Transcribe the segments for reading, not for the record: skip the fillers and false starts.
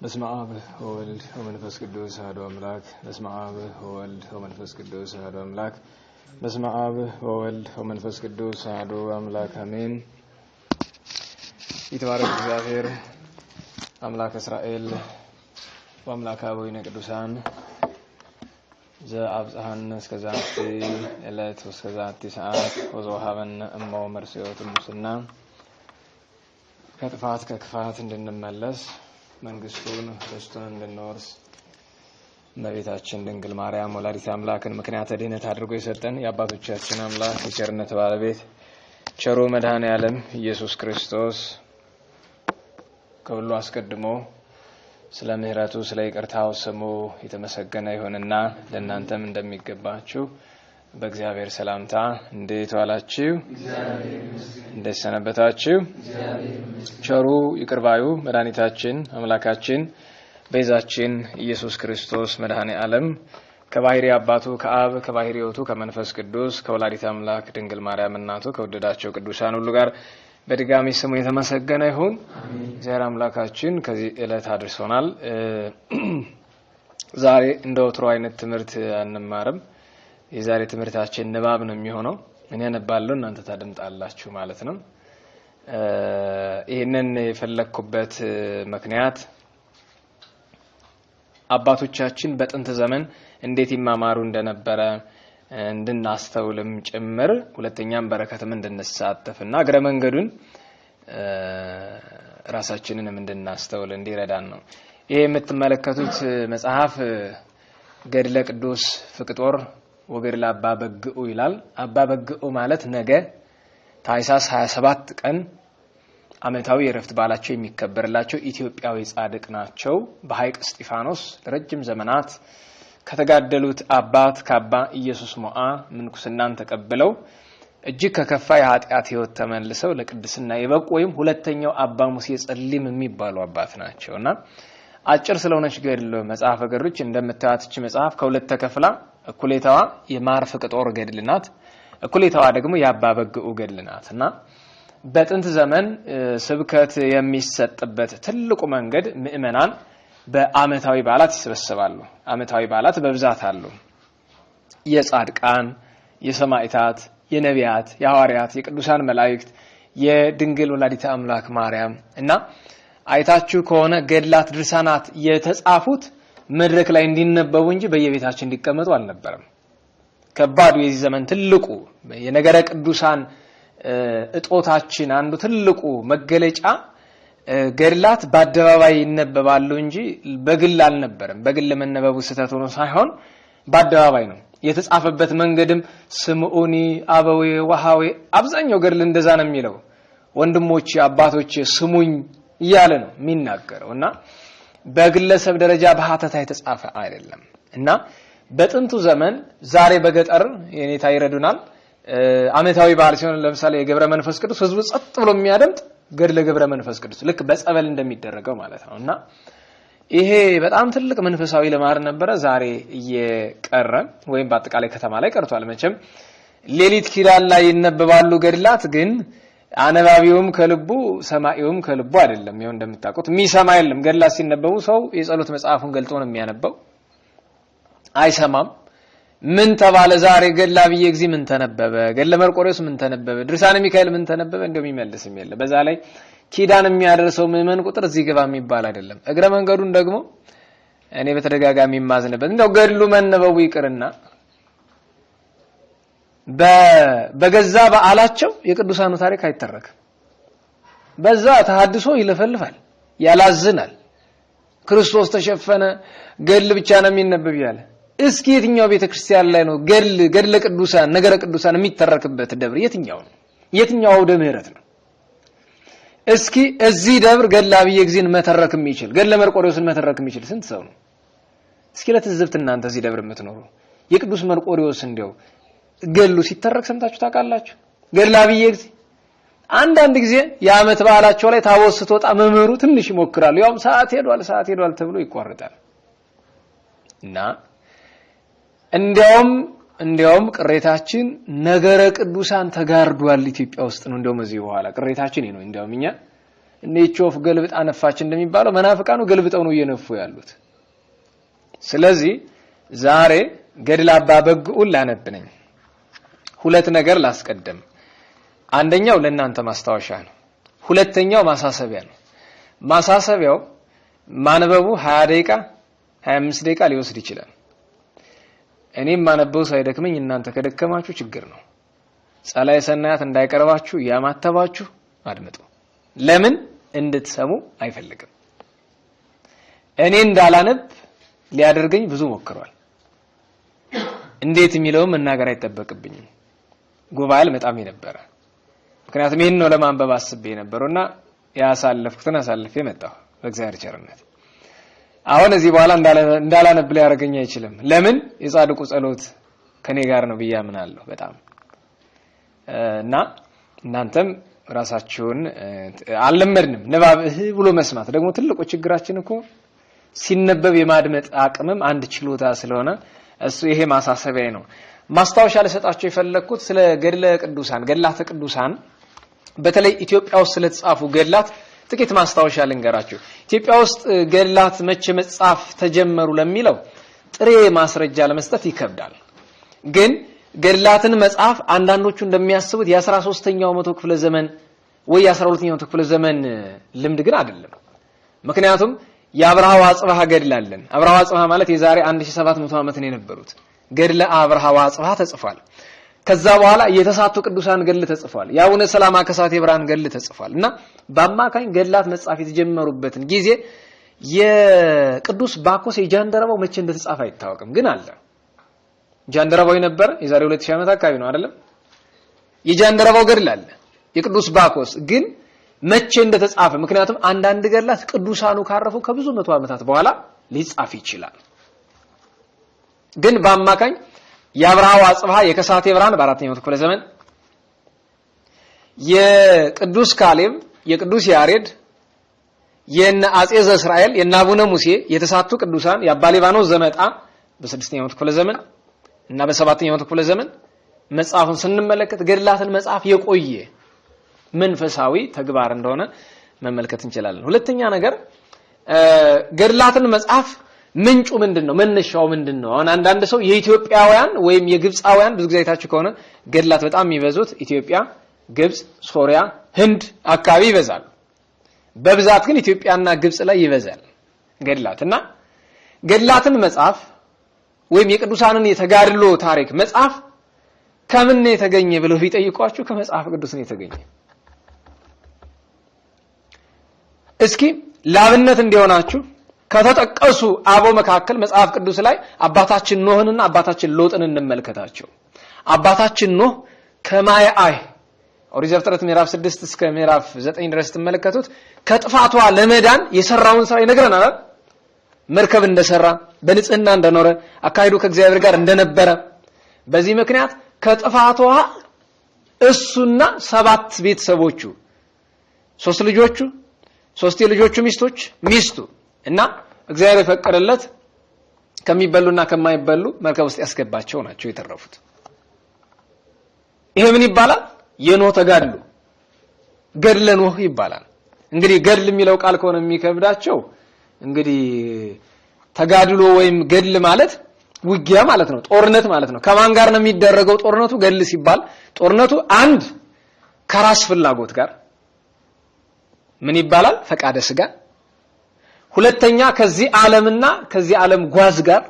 በስመ አብ ወወልድ ወመንፈስ ቅዱስ አሐዱ አምላክ። በስመ አብ ወወልድ ወመንፈስ ቅዱስ አሐዱ አምላክ። በስመ አብ ወወልድ ወመንፈስ ቅዱስ አሐዱ አምላክ አሜን። ይትባረክ እግዚአብሔር አምላክ እስራኤል ወአምላከ አበዊነ ቅዱሳን ዘአብጽሐነ እስከ ዛቲ ዕለት ወእስከ ዛቲ ሰዓት ወዘወሀበነ እሞ መርስዮት ሙስና ከጥፋት ከክፋት እንድንመለስ መንግስቱን ርስቱን እንድንወርስ እመቤታችን ድንግል ማርያም ወላዲተ አምላክን ምክንያተ ድኅነት አድርጎ የሰጠን የአባቶቻችን አምላክ የቸርነት ባለቤት ቸሩ መድኃኔ ዓለም ኢየሱስ ክርስቶስ ከሁሉ አስቀድሞ ስለ ምሕረቱ ስለ ይቅርታው ስሙ የተመሰገነ ይሁንና ለእናንተም እንደሚገባችሁ በእግዚአብሔር ሰላምታ እንዴት ዋላችሁ? እንዴት ሰነበታችሁ? ቸሩ ይቅርባዩ መድኃኒታችን አምላካችን ቤዛችን ኢየሱስ ክርስቶስ መድኃኔ ዓለም ከባሕሪ አባቱ ከአብ ከባሕሪ ሕይወቱ ከመንፈስ ቅዱስ ከወላዲተ አምላክ ድንግል ማርያም እናቱ ከወደዳቸው ቅዱሳን ሁሉ ጋር በድጋሚ ስሙ የተመሰገነ ይሁን። እግዚአብሔር አምላካችን ከዚህ ዕለት አድርሶናል። ዛሬ እንደ ወትሮ አይነት ትምህርት አንማርም። የዛሬ ትምህርታችን ንባብ ነው የሚሆነው። እኔ አነባለሁ፣ እናንተ ታደምጣላችሁ ማለት ነው። ይህንን የፈለግኩበት ምክንያት አባቶቻችን በጥንት ዘመን እንዴት ይማማሩ እንደነበረ እንድናስተውልም ጭምር፣ ሁለተኛም በረከትም እንድንሳተፍና እግረ መንገዱን ራሳችንንም እንድናስተውል እንዲረዳን ነው። ይሄ የምትመለከቱት መጽሐፍ ገድለ ቅዱስ ፍቅጦር ወገድለ አባ በግዑ ይላል። አባ በግዑ ማለት ነገ ታኅሳስ 27 ቀን ዓመታዊ የእረፍት በዓላቸው የሚከበርላቸው ኢትዮጵያዊ ጻድቅ ናቸው። በሐይቅ እስጢፋኖስ ለረጅም ዘመናት ከተጋደሉት አባት ከአባ ኢየሱስ ሞዓ ምንኩስናን ተቀብለው እጅግ ከከፋ የኃጢአት ሕይወት ተመልሰው ለቅድስና የበቁ ወይም ሁለተኛው አባ ሙሴ ጸሊም የሚባሉ አባት ናቸው እና አጭር ስለሆነች ገድል መጽሐፈ ገድሎች እንደምታያት እቺ መጽሐፍ ከሁለት ተከፍላ እኩሌታዋ የማር ፍቅጦር ገድል ናት፣ እኩሌታዋ ደግሞ የአባ በግዑ ገድል ናት። እና በጥንት ዘመን ስብከት የሚሰጥበት ትልቁ መንገድ ምእመናን በዓመታዊ በዓላት ይሰበሰባሉ። ዓመታዊ በዓላት በብዛት አሉ። የጻድቃን፣ የሰማዕታት፣ የነቢያት፣ የሐዋርያት፣ የቅዱሳን መላእክት፣ የድንግል ወላዲተ አምላክ ማርያም እና አይታችሁ ከሆነ ገድላት፣ ድርሳናት የተጻፉት መድረክ ላይ እንዲነበቡ እንጂ በየቤታችን እንዲቀመጡ አልነበረም። ከባዱ የዚህ ዘመን ትልቁ የነገረ ቅዱሳን እጦታችን አንዱ ትልቁ መገለጫ ገድላት በአደባባይ ይነበባሉ እንጂ በግል አልነበረም። በግል መነበቡ ስህተት ሆኖ ሳይሆን በአደባባይ ነው የተጻፈበት መንገድም ስምዑኒ አበዌ ወሃዌ፣ አብዛኛው ገድል እንደዛ ነው የሚለው። ወንድሞቼ አባቶቼ ስሙኝ እያለ ነው የሚናገረው እና በግለሰብ ደረጃ በሀተታ የተጻፈ አይደለም። እና በጥንቱ ዘመን ዛሬ በገጠር የኔታ ይረዱናል፣ ዓመታዊ በዓል ሲሆን ለምሳሌ የገብረ መንፈስ ቅዱስ ህዝቡ ጸጥ ብሎ የሚያደምጥ ገድለ ገብረ መንፈስ ቅዱስ ልክ በጸበል እንደሚደረገው ማለት ነው። እና ይሄ በጣም ትልቅ መንፈሳዊ ልማድ ነበረ። ዛሬ እየቀረ ወይም በአጠቃላይ ከተማ ላይ ቀርቷል። መቼም ሌሊት ኪዳን ላይ ይነበባሉ ገድላት፣ ግን አነባቢውም ከልቡ ሰማዒውም ከልቡ አይደለም። ይኸው እንደምታውቁት የሚሰማ የለም። ገድላት ሲነበቡ ሰው የጸሎት መጽሐፉን ገልጦ ነው የሚያነበው፣ አይሰማም። ምን ተባለ ዛሬ ገድለ አብየ እግዚእ ምን ተነበበ፣ ገድለ መርቆሬዎስ ምን ተነበበ፣ ድርሳነ ሚካኤል ምን ተነበበ፣ እንደው የሚመልስም የለ። በዛ ላይ ኪዳን የሚያደርሰው ምዕመን ቁጥር እዚህ ግባ የሚባል አይደለም። እግረ መንገዱን ደግሞ እኔ በተደጋጋሚ የማዝንበት እንደው ገድሉ መነበቡ ይቅርና በገዛ በዓላቸው የቅዱሳኑ ታሪክ አይተረክም። በዛ ተሐድሶ ይለፈልፋል፣ ያላዝናል። ክርስቶስ ተሸፈነ፣ ገድል ብቻ ነው የሚነበብ ያለ። እስኪ የትኛው ቤተክርስቲያን ላይ ነው ገድል ገድለ ቅዱሳን ነገረ ቅዱሳን የሚተረክበት ደብር የትኛው ነው? የትኛው አውደ ምሕረት ነው? እስኪ እዚህ ደብር ገድለ አብየ እግዚእን መተረክ የሚችል ገድለ መርቆሬዎስን መተረክ የሚችል ስንት ሰው ነው? እስኪ ለትዝብት እናንተ እዚህ ደብር የምትኖሩ የቅዱስ መርቆሬዎስ እንዲያው ገድሉ ሲተረክ ሰምታችሁ ታውቃላችሁ? ገድለ አብየ እግዚእ አንዳንድ ጊዜ የዓመት በዓላቸው ላይ ታቦት ስትወጣ መምህሩ ትንሽ ይሞክራሉ። ያውም ሰዓት ሄዷል ሰዓት ሄዷል ተብሎ ይቋረጣል። እና እንዲያውም ቅሬታችን ነገረ ቅዱሳን ተጋርዷል ኢትዮጵያ ውስጥ ነው። እንዲያውም እዚህ በኋላ ቅሬታችን ይሄ ነው። እንዲያውም እኛ እኔ ወፍ ገልብጣ ነፋች እንደሚባለው መናፍቃኑ ገልብጠው ነው እየነፉ ያሉት። ስለዚህ ዛሬ ገድለ አባ በግዑን ላነብ ነኝ። ሁለት ነገር ላስቀድም። አንደኛው ለእናንተ ማስታወሻ ነው። ሁለተኛው ማሳሰቢያ ነው። ማሳሰቢያው ማንበቡ 20 ደቂቃ 25 ደቂቃ ሊወስድ ይችላል። እኔም ማነበው ሳይደክመኝ እናንተ ከደከማችሁ ችግር ነው። ጸላይ ሰናያት እንዳይቀርባችሁ እያማተባችሁ አድምጡ። ለምን እንድትሰሙ አይፈልግም። እኔ እንዳላነብ ሊያደርገኝ ብዙ ሞክሯል። እንዴት የሚለውም መናገር አይጠበቅብኝም። ጉባኤ አልመጣም የነበረ ምክንያቱም ይህን ነው ለማንበብ አስቤ የነበረውና ያሳለፍኩትን አሳልፌ መጣሁ በእግዚአብሔር ቸርነት። አሁን እዚህ በኋላ እንዳላነብ ሊያደርገኝ አይችልም። ለምን የጻድቁ ጸሎት ከኔ ጋር ነው ብዬ አምናለሁ በጣም እና እናንተም ራሳችሁን አልለመድንም። ንባብ እህ ብሎ መስማት ደግሞ ትልቁ ችግራችን እኮ ሲነበብ የማድመጥ አቅምም አንድ ችሎታ ስለሆነ እሱ ይሄ ማሳሰቢያ ነው። ማስታወሻ ልሰጣቸው የፈለግኩት ስለ ገድለ ቅዱሳን ገድላተ ቅዱሳን በተለይ ኢትዮጵያ ውስጥ ስለተጻፉ ገድላት ጥቂት ማስታወሻ ልንገራችሁ። ኢትዮጵያ ውስጥ ገድላት መቼ መጻፍ ተጀመሩ ለሚለው ጥሬ ማስረጃ ለመስጠት ይከብዳል። ግን ገድላትን መጻፍ አንዳንዶቹ እንደሚያስቡት የ13ኛው መቶ ክፍለ ዘመን ወይ የ12ኛው መቶ ክፍለ ዘመን ልምድ ግን አይደለም። ምክንያቱም የአብርሃ ወአጽብሃ ገድል አለን። አብርሃ ወአጽብሃ ማለት የዛሬ 1700 ዓመት ነው የነበሩት። ገድለ አብርሃ ወአጽብሃ ተጽፏል። ከዛ በኋላ የተሳቱ ቅዱሳን ገድል ተጽፏል። የአቡነ ሰላማ ከሳቴ ብርሃን ገድል ተጽፏል። እና በአማካኝ ገድላት መጻፍ የተጀመሩበትን ጊዜ የቅዱስ ባኮስ የጃንደረባው መቼ እንደተጻፈ አይታወቅም፣ ግን አለ። ጃንደረባው የነበረ የዛሬ 2000 ዓመት አካባቢ ነው አይደለም? የጃንደረባው ገድል አለ። የቅዱስ ባኮስ ግን መቼ እንደተጻፈ ምክንያቱም አንዳንድ ገድላት ቅዱሳኑ ካረፉ ከብዙ መቶ ዓመታት በኋላ ሊጻፍ ይችላል። ግን በአማካኝ የአብርሃ ወአጽብሃ የከሳቴ ብርሃን በአራተኛው ክፍለ ዘመን፣ የቅዱስ ካሌብ፣ የቅዱስ ያሬድ፣ የነ አጼ ዘእስራኤል፣ የነ አቡነ ሙሴ፣ የተሳቱ ቅዱሳን፣ የአባ ሊባኖስ ዘመጣ በስድስተኛው ክፍለ ዘመን እና በሰባተኛው ክፍለ ዘመን መጽሐፉን ስንመለከት ገድላትን መጽሐፍ የቆየ መንፈሳዊ ተግባር እንደሆነ መመልከት እንችላለን። ሁለተኛ ነገር ገድላትን መጽሐፍ ምንጩ ምንድነው? መነሻው ምንድነው? አሁን አንዳንድ ሰው የኢትዮጵያውያን ወይም የግብፃውያን ብዙ ጊዜ አይታችሁ ከሆነ ገድላት በጣም የሚበዙት ኢትዮጵያ፣ ግብፅ፣ ሶሪያ፣ ህንድ አካባቢ ይበዛሉ። በብዛት ግን ኢትዮጵያና ግብፅ ላይ ይበዛል ገድላት። እና ገድላትን መጽሐፍ ወይም የቅዱሳንን የተጋድሎ ታሪክ መጽሐፍ ከምን ነው የተገኘ ብለው ቢጠይቋችሁ ከመጽሐፍ ቅዱስ ነው የተገኘ። እስኪ ላብነት እንዲሆናችሁ ከተጠቀሱ አበው መካከል መጽሐፍ ቅዱስ ላይ አባታችን ኖህንና አባታችን ሎጥን እንመልከታቸው። አባታችን ኖህ ከማየ አይህ ኦሪት ዘፍጥረት ምዕራፍ 6 እስከ ምዕራፍ 9 ድረስ ትመለከቱት ከጥፋቷ ለመዳን የሰራውን ስራ ይነግረናል። መርከብ እንደሰራ፣ በንጽህና እንደኖረ፣ አካሄዱ ከእግዚአብሔር ጋር እንደነበረ፣ በዚህ ምክንያት ከጥፋቷ እሱና 7 ቤተሰቦቹ 3 ልጆቹ 3 የልጆቹ ሚስቶች ሚስቱ እና እግዚአብሔር የፈቀደለት ከሚበሉና ከማይበሉ መርከብ ውስጥ ያስገባቸው ናቸው የተረፉት። ይሄ ምን ይባላል? የኖህ ተጋድሎ ገድለ ኖህ ይባላል። እንግዲህ ገድል የሚለው ቃል ከሆነ የሚከብዳቸው እንግዲህ ተጋድሎ ወይም ገድል ማለት ውጊያ ማለት ነው፣ ጦርነት ማለት ነው። ከማን ጋር ነው የሚደረገው ጦርነቱ? ገድል ሲባል ጦርነቱ አንድ ከራስ ፍላጎት ጋር ምን ይባላል? ፈቃደ ስጋ። ሁለተኛ ከዚህ ዓለምና ከዚህ ዓለም ጓዝ ጋር።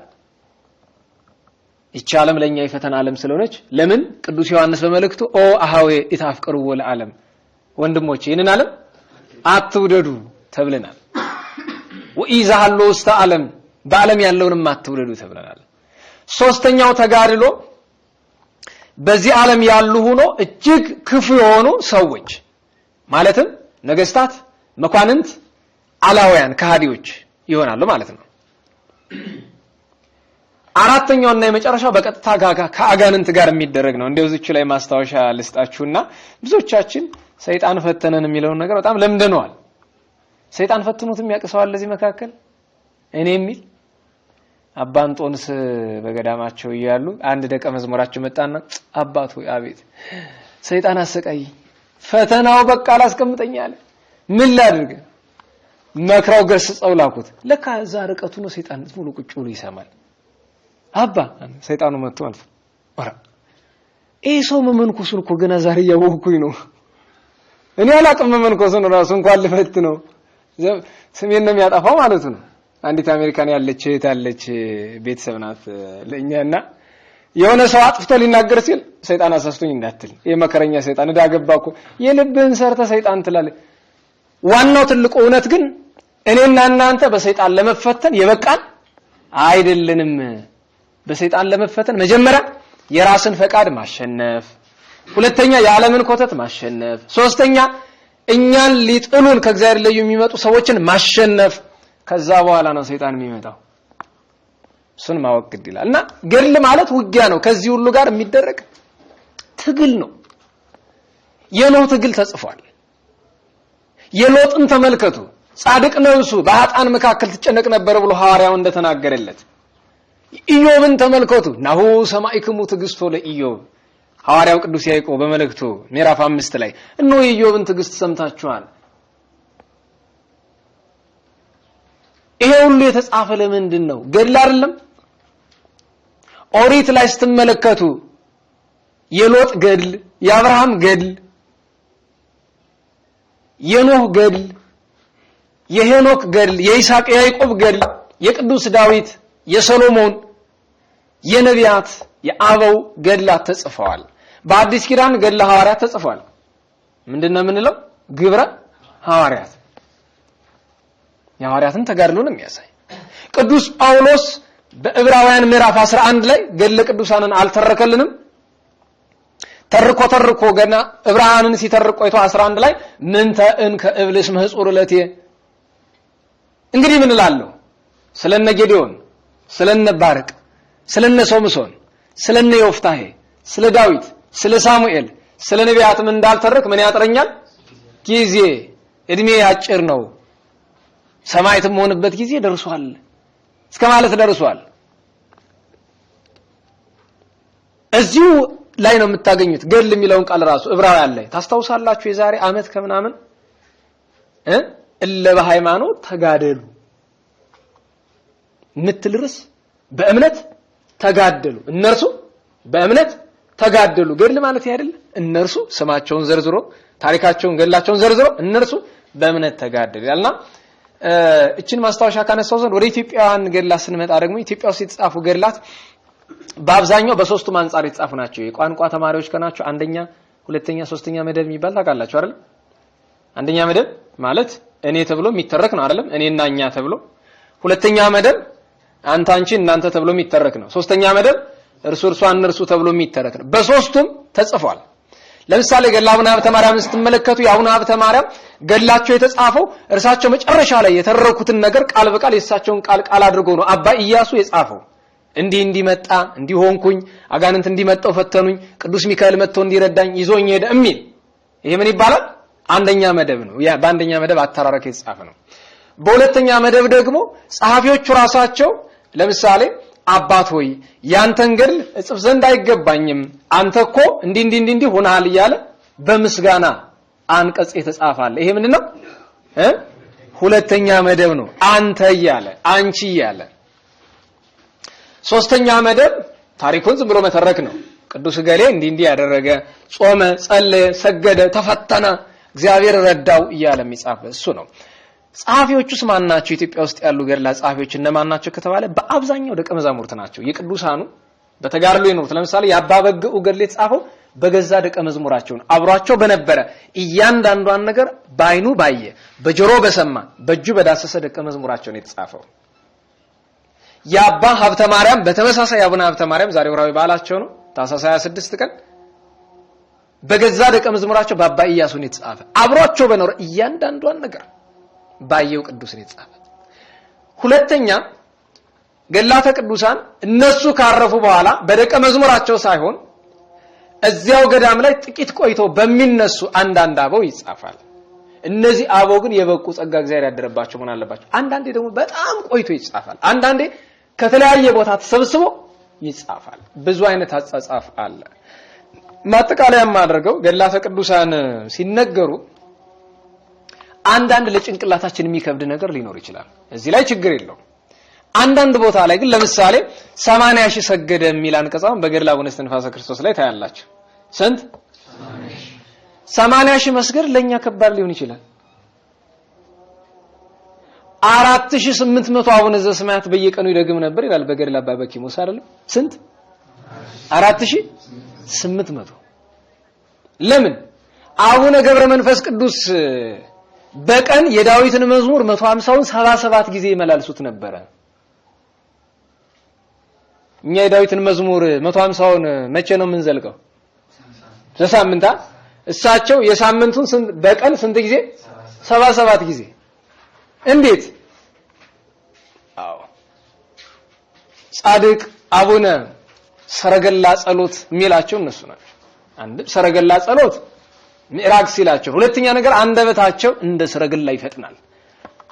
ይቺ ዓለም ለኛ የፈተና ዓለም ስለሆነች ለምን ቅዱስ ዮሐንስ በመልእክቱ ኦ አሃዌ ኢታፍቅሩ ለዓለም፣ ወንድሞቼ ይህንን ዓለም አትውደዱ ተብለናል። ወኢዛሃሎ ውስተ ዓለም፣ በዓለም ያለውንም አትውደዱ ተብለናል። ሶስተኛው ተጋድሎ በዚህ ዓለም ያሉ ሆኖ እጅግ ክፉ የሆኑ ሰዎች ማለትም ነገስታት፣ መኳንንት፣ አላውያን ከሃዲዎች ይሆናሉ ማለት ነው። አራተኛውና የመጨረሻው በቀጥታ ከአጋንንት ጋር የሚደረግ ነው። እንደው እዚች ላይ ማስታወሻ ልስጣችሁና ብዙዎቻችን ሰይጣን ፈተነን የሚለውን ነገር በጣም ለምደነዋል። ሰይጣን ፈትኖት የሚያውቅ ሰው አለ እዚህ መካከል? እኔ የሚል አባ እንጦንስ በገዳማቸው እያሉ አንድ ደቀ መዝሙራቸው መጣና አባት ሆይ አቤት፣ ሰይጣን አሰቃይ ፈተናው በቃ አላስቀምጠኝ አለ። ምን ላድርግ? መክረው ገስጸው ላኩት። ለካ እዛ ርቀቱ ነው ሰይጣን ዝም ብሎ ቁጭ ብሎ ይሰማል። አባ ሰይጣኑ መጥቶ ማለት ኧረ ይሄ ሰው መመንኮሱን እኮ ገና ዛሬ እያወቅኩኝ ነው። እኔ አላቅም መመንኮሱን ራሱ እንኳን ልፈት ነው ስሜን ነው የሚያጠፋው ማለት ነው። አንዲት አሜሪካን ያለች እህት ያለች ቤተሰብ ናት ለእኛና የሆነ ሰው አጥፍቶ ሊናገር ሲል ሰይጣን አሳስቶኝ እንዳትል፣ የመከረኛ ሰይጣን እዳ ገባ እኮ የልብህን ሰርተ ሰይጣን ትላለህ። ዋናው ትልቁ እውነት ግን እኔና እናንተ በሰይጣን ለመፈተን የበቃን አይደለንም። በሰይጣን ለመፈተን መጀመሪያ የራስን ፈቃድ ማሸነፍ፣ ሁለተኛ የዓለምን ኮተት ማሸነፍ፣ ሶስተኛ እኛን ሊጥሉን ከእግዚአብሔር ለዩ የሚመጡ ሰዎችን ማሸነፍ። ከዛ በኋላ ነው ሰይጣን የሚመጣው። እሱን ማወቅ ግድ ይላል። እና ገድል ማለት ውጊያ ነው። ከዚህ ሁሉ ጋር የሚደረግ ትግል ነው። የኖህ ትግል ተጽፏል። የሎጥን ተመልከቱ። ጻድቅ ነፍሱ በኃጥአን መካከል ትጨነቅ ነበር ብሎ ሐዋርያው እንደተናገረለት። ኢዮብን ተመልከቱ። ናሁ ሰማዕክሙ ትዕግስቶ ለኢዮብ፣ ሐዋርያው ቅዱስ ያዕቆብ በመልእክቱ ምዕራፍ 5 ላይ እነሆ የኢዮብን ትዕግስት ሰምታችኋል። ይሄ ሁሉ የተጻፈ ለምንድን ነው? ገድል አይደለም? ኦሪት ላይ ስትመለከቱ የሎጥ ገድል፣ የአብርሃም ገድል፣ የኖህ ገድል፣ የሄኖክ ገድል፣ የይስሐቅ የያዕቆብ ገድል፣ የቅዱስ ዳዊት፣ የሰሎሞን፣ የነቢያት፣ የአበው ገድላት ተጽፈዋል። በአዲስ ኪዳን ገድለ ሐዋርያት ተጽፏል። ምንድነው የምንለው? ግብረ ሐዋርያት፣ የሐዋርያትን ተጋድሎ ነው የሚያሳይ። ቅዱስ ጳውሎስ በዕብራውያን ምዕራፍ 11 ላይ ገድለ ቅዱሳንን አልተረከልንም? ተርኮ ተርኮ ገና ዕብራውያንን ሲተርክ ቆይቶ 11 ላይ ምንተ እንከ እብልስ ምህጹር ዕለቴ፣ እንግዲህ ምን እላለሁ ስለነ ጌዲዮን፣ ስለነ ባርቅ፣ ስለነ ሶምሶን፣ ስለነ ዮፍታሄ፣ ስለ ዳዊት፣ ስለ ሳሙኤል፣ ስለ ነቢያትም እንዳልተርክ ምን ያጥረኛል? ጊዜ እድሜ አጭር ነው፣ ሰማዕትም ሆንበት ጊዜ ደርሷል እስከ ማለት ደርሷል። እዚሁ ላይ ነው የምታገኙት ገድል የሚለውን ቃል ራሱ ዕብራውያን ላይ ታስታውሳላችሁ። የዛሬ ዓመት ከምናምን እለ በሃይማኖት ተጋደሉ ምትል ርዕስ በእምነት ተጋደሉ፣ እነርሱ በእምነት ተጋደሉ። ገድል ማለት አይደለ? እነርሱ ስማቸውን ዘርዝሮ ታሪካቸውን ገድላቸውን ዘርዝሮ እነርሱ በእምነት ተጋደሉ ይላልና እችን ማስታወሻ ካነሳው ዘንድ ወደ ኢትዮጵያውያን ገድላት ስንመጣ ደግሞ ኢትዮጵያ ውስጥ የተጻፉ ገድላት በአብዛኛው በሶስቱም አንጻር የተጻፉ ናቸው። የቋንቋ ተማሪዎች ከናቸው አንደኛ፣ ሁለተኛ፣ ሶስተኛ መደብ የሚባል ታውቃላችሁ አይደል? አንደኛ መደብ ማለት እኔ ተብሎ የሚተረክ ነው አይደለም? እኔና እኛ ተብሎ። ሁለተኛ መደብ አንተ፣ አንቺ፣ እናንተ ተብሎ የሚተረክ ነው። ሶስተኛ መደብ እርሱ፣ እርሷ፣ እነርሱ ተብሎ የሚተረክ ነው። በሶስቱም ተጽፏል። ለምሳሌ ገድለ አቡነ ሀብተ ማርያምን ስትመለከቱ የአቡነ ሀብተ ማርያም ገድላቸው የተጻፈው እርሳቸው መጨረሻ ላይ የተረኩትን ነገር ቃል በቃል የእሳቸውን ቃል ቃል አድርጎ ነው አባ ኢያሱ የጻፈው። እንዲህ እንዲመጣ እንዲህ ሆንኩኝ፣ አጋንንት እንዲመጣው ፈተኑኝ፣ ቅዱስ ሚካኤል መጥቶ እንዲረዳኝ ይዞኝ ሄደ የሚል ይሄ ምን ይባላል? አንደኛ መደብ ነው። ያ በአንደኛ መደብ አተራረክ የተጻፈ ነው። በሁለተኛ መደብ ደግሞ ጸሐፊዎቹ ራሳቸው ለምሳሌ አባት ሆይ ያንተን ገድል እጽፍ ዘንድ አይገባኝም፣ አንተ እኮ እንዲህ እንዲህ እንዲህ ሆነሃል እያለ በምስጋና አንቀጽ የተጻፈ አለ። ይሄ ምንድነው? ሁለተኛ መደብ ነው። አንተ እያለ አንቺ እያለ። ሶስተኛ መደብ ታሪኩን ዝም ብሎ መተረክ ነው። ቅዱስ ገሌ እንዲህ እንዲህ ያደረገ፣ ጾመ፣ ጸለየ፣ ሰገደ፣ ተፈተነ፣ እግዚአብሔር ረዳው እያለ የሚጻፍ እሱ ነው። ጸሐፊዎቹስ ማን ናቸው? ኢትዮጵያ ውስጥ ያሉ ገድላት ጸሐፊዎች እነማን ናቸው ከተባለ በአብዛኛው ደቀ መዛሙርት ናቸው። የቅዱሳኑ በተጋድሎ የኖሩት። ለምሳሌ የአባ በግዑ ገድል የተጻፈው በገዛ ደቀ መዝሙራቸው ነው። አብሯቸው በነበረ እያንዳንዷን ነገር በአይኑ ባየ፣ በጆሮ በሰማ፣ በእጁ በዳሰሰ ደቀ መዝሙራቸው ነው የተጻፈው። የአባ ሀብተ ማርያም በተመሳሳይ የአቡነ ሀብተ ማርያም ዛሬ ወርሃዊ በዓላቸው ነው፣ ታኅሳስ 26 ቀን በገዛ ደቀ መዝሙራቸው በአባ ኢያሱ ነው የተጻፈ። አብሯቸው በኖረ እያንዳንዷን ነገር ባየው ቅዱስ ነው የተጻፈ። ሁለተኛ ገድላተ ቅዱሳን እነሱ ካረፉ በኋላ በደቀ መዝሙራቸው ሳይሆን እዚያው ገዳም ላይ ጥቂት ቆይቶ በሚነሱ አንዳንድ አበው ይጻፋል። እነዚህ አበው ግን የበቁ ጸጋ እግዚአብሔር ያደረባቸው መሆን አለባቸው። አንዳንዴ ደግሞ በጣም ቆይቶ ይጻፋል። አንዳንዴ ከተለያየ ቦታ ተሰብስቦ ይጻፋል። ብዙ አይነት አጻጻፍ አለ። ማጠቃለያ የማደርገው ገድላተ ቅዱሳን ሲነገሩ አንዳንድ ለጭንቅላታችን የሚከብድ ነገር ሊኖር ይችላል። እዚህ ላይ ችግር የለውም። አንዳንድ ቦታ ላይ ግን ለምሳሌ 80 ሺህ ሰገደ የሚል አንቀጽ አሁን በገድለ አቡነ እስትንፋሰ ክርስቶስ ላይ ታያላችሁ። ስንት 80 ሺህ መስገድ ለኛ ከባድ ሊሆን ይችላል። 4800 አቡነ ዘበሰማያት በየቀኑ ይደግም ነበር ይላል በገድለ አባ በኪሞስ አይደለም? ስንት 4800። ለምን አቡነ ገብረ መንፈስ ቅዱስ በቀን የዳዊትን መዝሙር 150ውን 77 ጊዜ ይመላልሱት ነበረ። እኛ የዳዊትን መዝሙር 150ውን መቼ ነው የምንዘልቀው? በሳምንታ። እሳቸው የሳምንቱን ስንት በቀን ስንት ጊዜ? 77 ጊዜ። እንዴት? አዎ ጻድቅ አቡነ ሰረገላ ጸሎት የሚላቸው እነሱ ናቸው። አንድ ሰረገላ ጸሎት ምዕራግ ሲላቸው፣ ሁለተኛ ነገር አንደበታቸው እንደ ሰረገላ ይፈጥናል።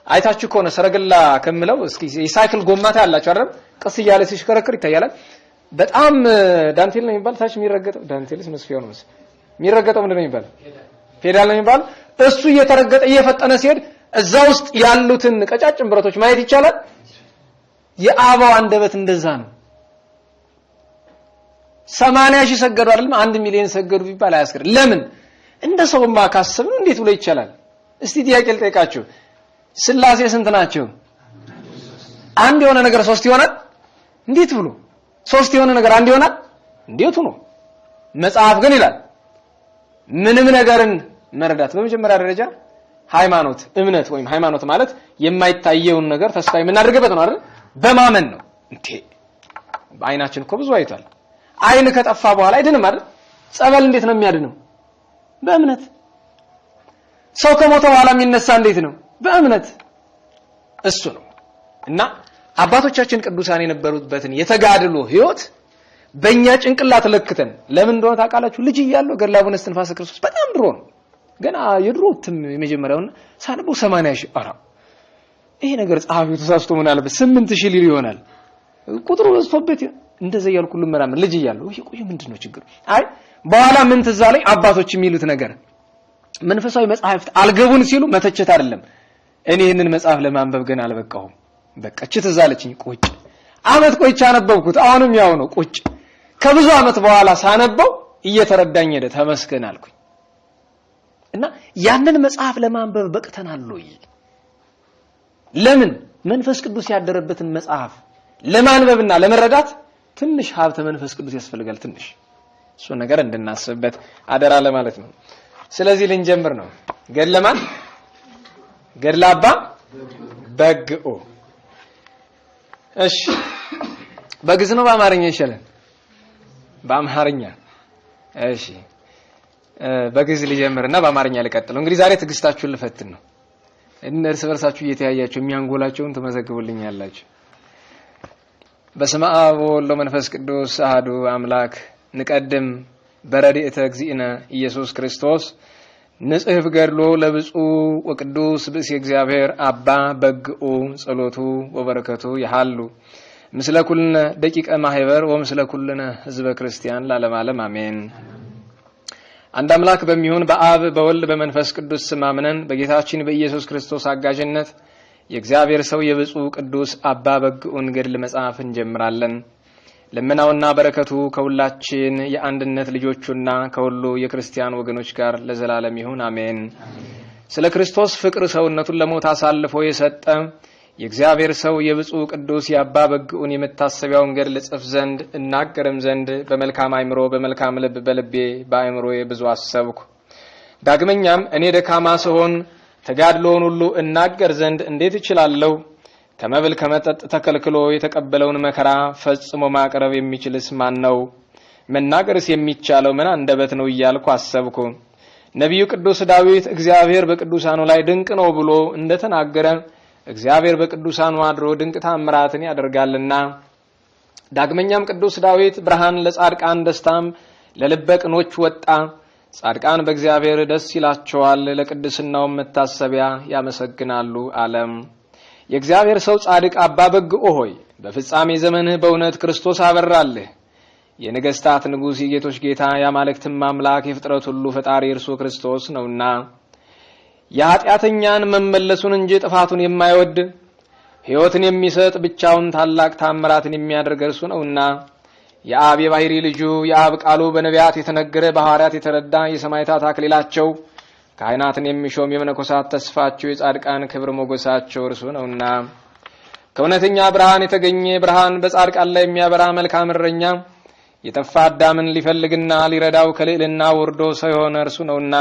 አይታችሁ ከሆነ ሰረገላ ከምለው እስኪ የሳይክል ጎማ ታያላችሁ አይደል? ቀስ እያለ ሲሽከረከር ይታያል። በጣም ዳንቴል ነው የሚባል ታች የሚረገጠው ዳንቴልስ መስፊያው ነው መሰለኝ የሚረገጠው ምንድን ነው የሚባል ፔዳል ነው የሚባል። እሱ እየተረገጠ እየፈጠነ ሲሄድ እዛ ውስጥ ያሉትን ቀጫጭን ብረቶች ማየት ይቻላል። የአበው አንደበት እንደዛ ነው። 80 ሺህ ሰገዱ አይደለም 1 ሚሊዮን ሰገዱ ቢባል አያስገርም። ለምን እንደ ሰውማ ካሰብን እንዴት ብሎ ይቻላል? እስቲ ጥያቄ ልጠይቃችሁ። ስላሴ ስንት ናቸው? አንድ የሆነ ነገር ሶስት ይሆናል? እንዴት ብሎ ሶስት የሆነ ነገር አንድ ይሆናል? እንዴት ነው? መጽሐፍ ግን ይላል ምንም ነገርን መረዳት በመጀመሪያ ደረጃ ሃይማኖት እምነት ወይም ሃይማኖት ማለት የማይታየውን ነገር ተስፋ የምናደርግበት ነው አይደል? በማመን ነው። እንዴ በአይናችን እኮ ብዙ አይቷል። አይን ከጠፋ በኋላ አይድንም አይደል? ጸበል እንዴት ነው የሚያድነው? በእምነት። ሰው ከሞተ በኋላ የሚነሳ እንዴት ነው? በእምነት። እሱ ነው። እና አባቶቻችን ቅዱሳን የነበሩበትን የተጋድሎ ህይወት በእኛ ጭንቅላት ለክተን ለምን እንደሆነ ታውቃላችሁ? ልጅ እያለሁ ገድለ አቡነ እስትንፋሰ ክርስቶስ በጣም ድሮ ነው ገና የድሮ እትም የመጀመሪያውን ሳነበው 80 ሺህ ኧረ ይሄ ነገር ጸሐፊው ተሳስቶ ምን አለበት 8000 ሊል ይሆናል ቁጥሩ በዝቶበት እንደዛ እያልኩ ልመራመር ልጅ እያለሁ ይሄ ቆይ ምንድነው ችግሩ? አይ በኋላ ምን ትዝ አለኝ አባቶች የሚሉት ነገር መንፈሳዊ መጽሐፍት አልገቡን ሲሉ መተቸት አይደለም። እኔ ይሄንን መጽሐፍ ለማንበብ ገና አልበቃሁም። በቃ እቺ ትዝ አለችኝ። ቁጭ አመት ቆይቼ አነበብኩት። አሁንም ያው ነው። ቁጭ ከብዙ አመት በኋላ ሳነበው እየተረዳኝ ሄደ። ተመስገን አልኩኝ። እና ያንን መጽሐፍ ለማንበብ በቅተናል ወይ? ለምን መንፈስ ቅዱስ ያደረበትን መጽሐፍ ለማንበብና ለመረዳት ትንሽ ሀብተ መንፈስ ቅዱስ ያስፈልጋል። ትንሽ እሱ ነገር እንድናስብበት አደራ ለማለት ነው። ስለዚህ ልንጀምር ነው። ገድለ ማን? ገድለ አባ በግኦ። እሺ በግዕዝ ነው በአማርኛ ይሻላል? በአማርኛ። እሺ በግዕዝ ልጀምርና በአማርኛ ልቀጥለው። እንግዲህ ዛሬ ትዕግስታችሁን ልፈትን ነው። እርስ በርሳችሁ እየተያያችሁ የሚያንጎላቸውን ትመዘግቡልኛላችሁ። በስመ አብ ወወልድ ወመንፈስ ቅዱስ አሐዱ አምላክ። ንቀድም በረድኤተ እግዚእነ ኢየሱስ ክርስቶስ ንጽሕፍ ገድሎ ለብፁዕ ወቅዱስ ብእሲ እግዚአብሔር አባ በግኡ ጸሎቱ ወበረከቱ ይሃሉ ምስለ ኩልነ ደቂቀ ማህበር ወምስለ ኩልነ ህዝበ ክርስቲያን ለዓለመ ዓለም አሜን። አንድ አምላክ በሚሆን በአብ በወልድ በመንፈስ ቅዱስ ስም አምነን በጌታችን በኢየሱስ ክርስቶስ አጋዥነት የእግዚአብሔር ሰው የብፁዕ ቅዱስ አባ በግኡን ገድል መጽሐፍ እንጀምራለን። ልመናውና በረከቱ ከሁላችን የአንድነት ልጆቹና ከሁሉ የክርስቲያን ወገኖች ጋር ለዘላለም ይሁን አሜን። ስለ ክርስቶስ ፍቅር ሰውነቱን ለሞት አሳልፎ የሰጠ የእግዚአብሔር ሰው የብፁዕ ቅዱስ የአባ በግኡን የመታሰቢያውን ገድል እጽፍ ዘንድ እናገርም ዘንድ በመልካም አእምሮ በመልካም ልብ በልቤ በአእምሮዬ ብዙ አሰብኩ። ዳግመኛም እኔ ደካማ ስሆን ተጋድሎውን ሁሉ እናገር ዘንድ እንዴት እችላለሁ? ከመብል ከመጠጥ ተከልክሎ የተቀበለውን መከራ ፈጽሞ ማቅረብ የሚችልስ ማን ነው? መናገርስ የሚቻለው ምን አንደበት ነው እያልኩ አሰብኩ። ነቢዩ ቅዱስ ዳዊት እግዚአብሔር በቅዱሳኑ ላይ ድንቅ ነው ብሎ እንደተናገረ እግዚአብሔር በቅዱሳኑ አድሮ ድንቅ ታምራትን ያደርጋልና። ዳግመኛም ቅዱስ ዳዊት ብርሃን ለጻድቃን ደስታም ለልበ ቅኖች ወጣ፣ ጻድቃን በእግዚአብሔር ደስ ይላቸዋል፣ ለቅድስናውም መታሰቢያ ያመሰግናሉ አለም። የእግዚአብሔር ሰው ጻድቅ አባ በግኦ ሆይ በፍጻሜ ዘመንህ በእውነት ክርስቶስ አበራልህ። የነገስታት ንጉሥ የጌቶች ጌታ የአማልክትም አምላክ የፍጥረት ሁሉ ፈጣሪ እርሱ ክርስቶስ ነውና የኃጢአተኛን መመለሱን እንጂ ጥፋቱን የማይወድ ሕይወትን የሚሰጥ ብቻውን ታላቅ ታምራትን የሚያደርግ እርሱ ነውና የአብ የባሕሪ ልጁ የአብ ቃሉ በነቢያት የተነገረ በሐዋርያት የተረዳ የሰማዕታት አክሊላቸው ካህናትን የሚሾም የመነኮሳት ተስፋቸው የጻድቃን ክብር ሞገሳቸው እርሱ ነውና ከእውነተኛ ብርሃን የተገኘ ብርሃን በጻድቃን ላይ የሚያበራ መልካም እረኛ የጠፋ አዳምን ሊፈልግና ሊረዳው ከልዕልና ወርዶ ሰው የሆነ እርሱ ነውና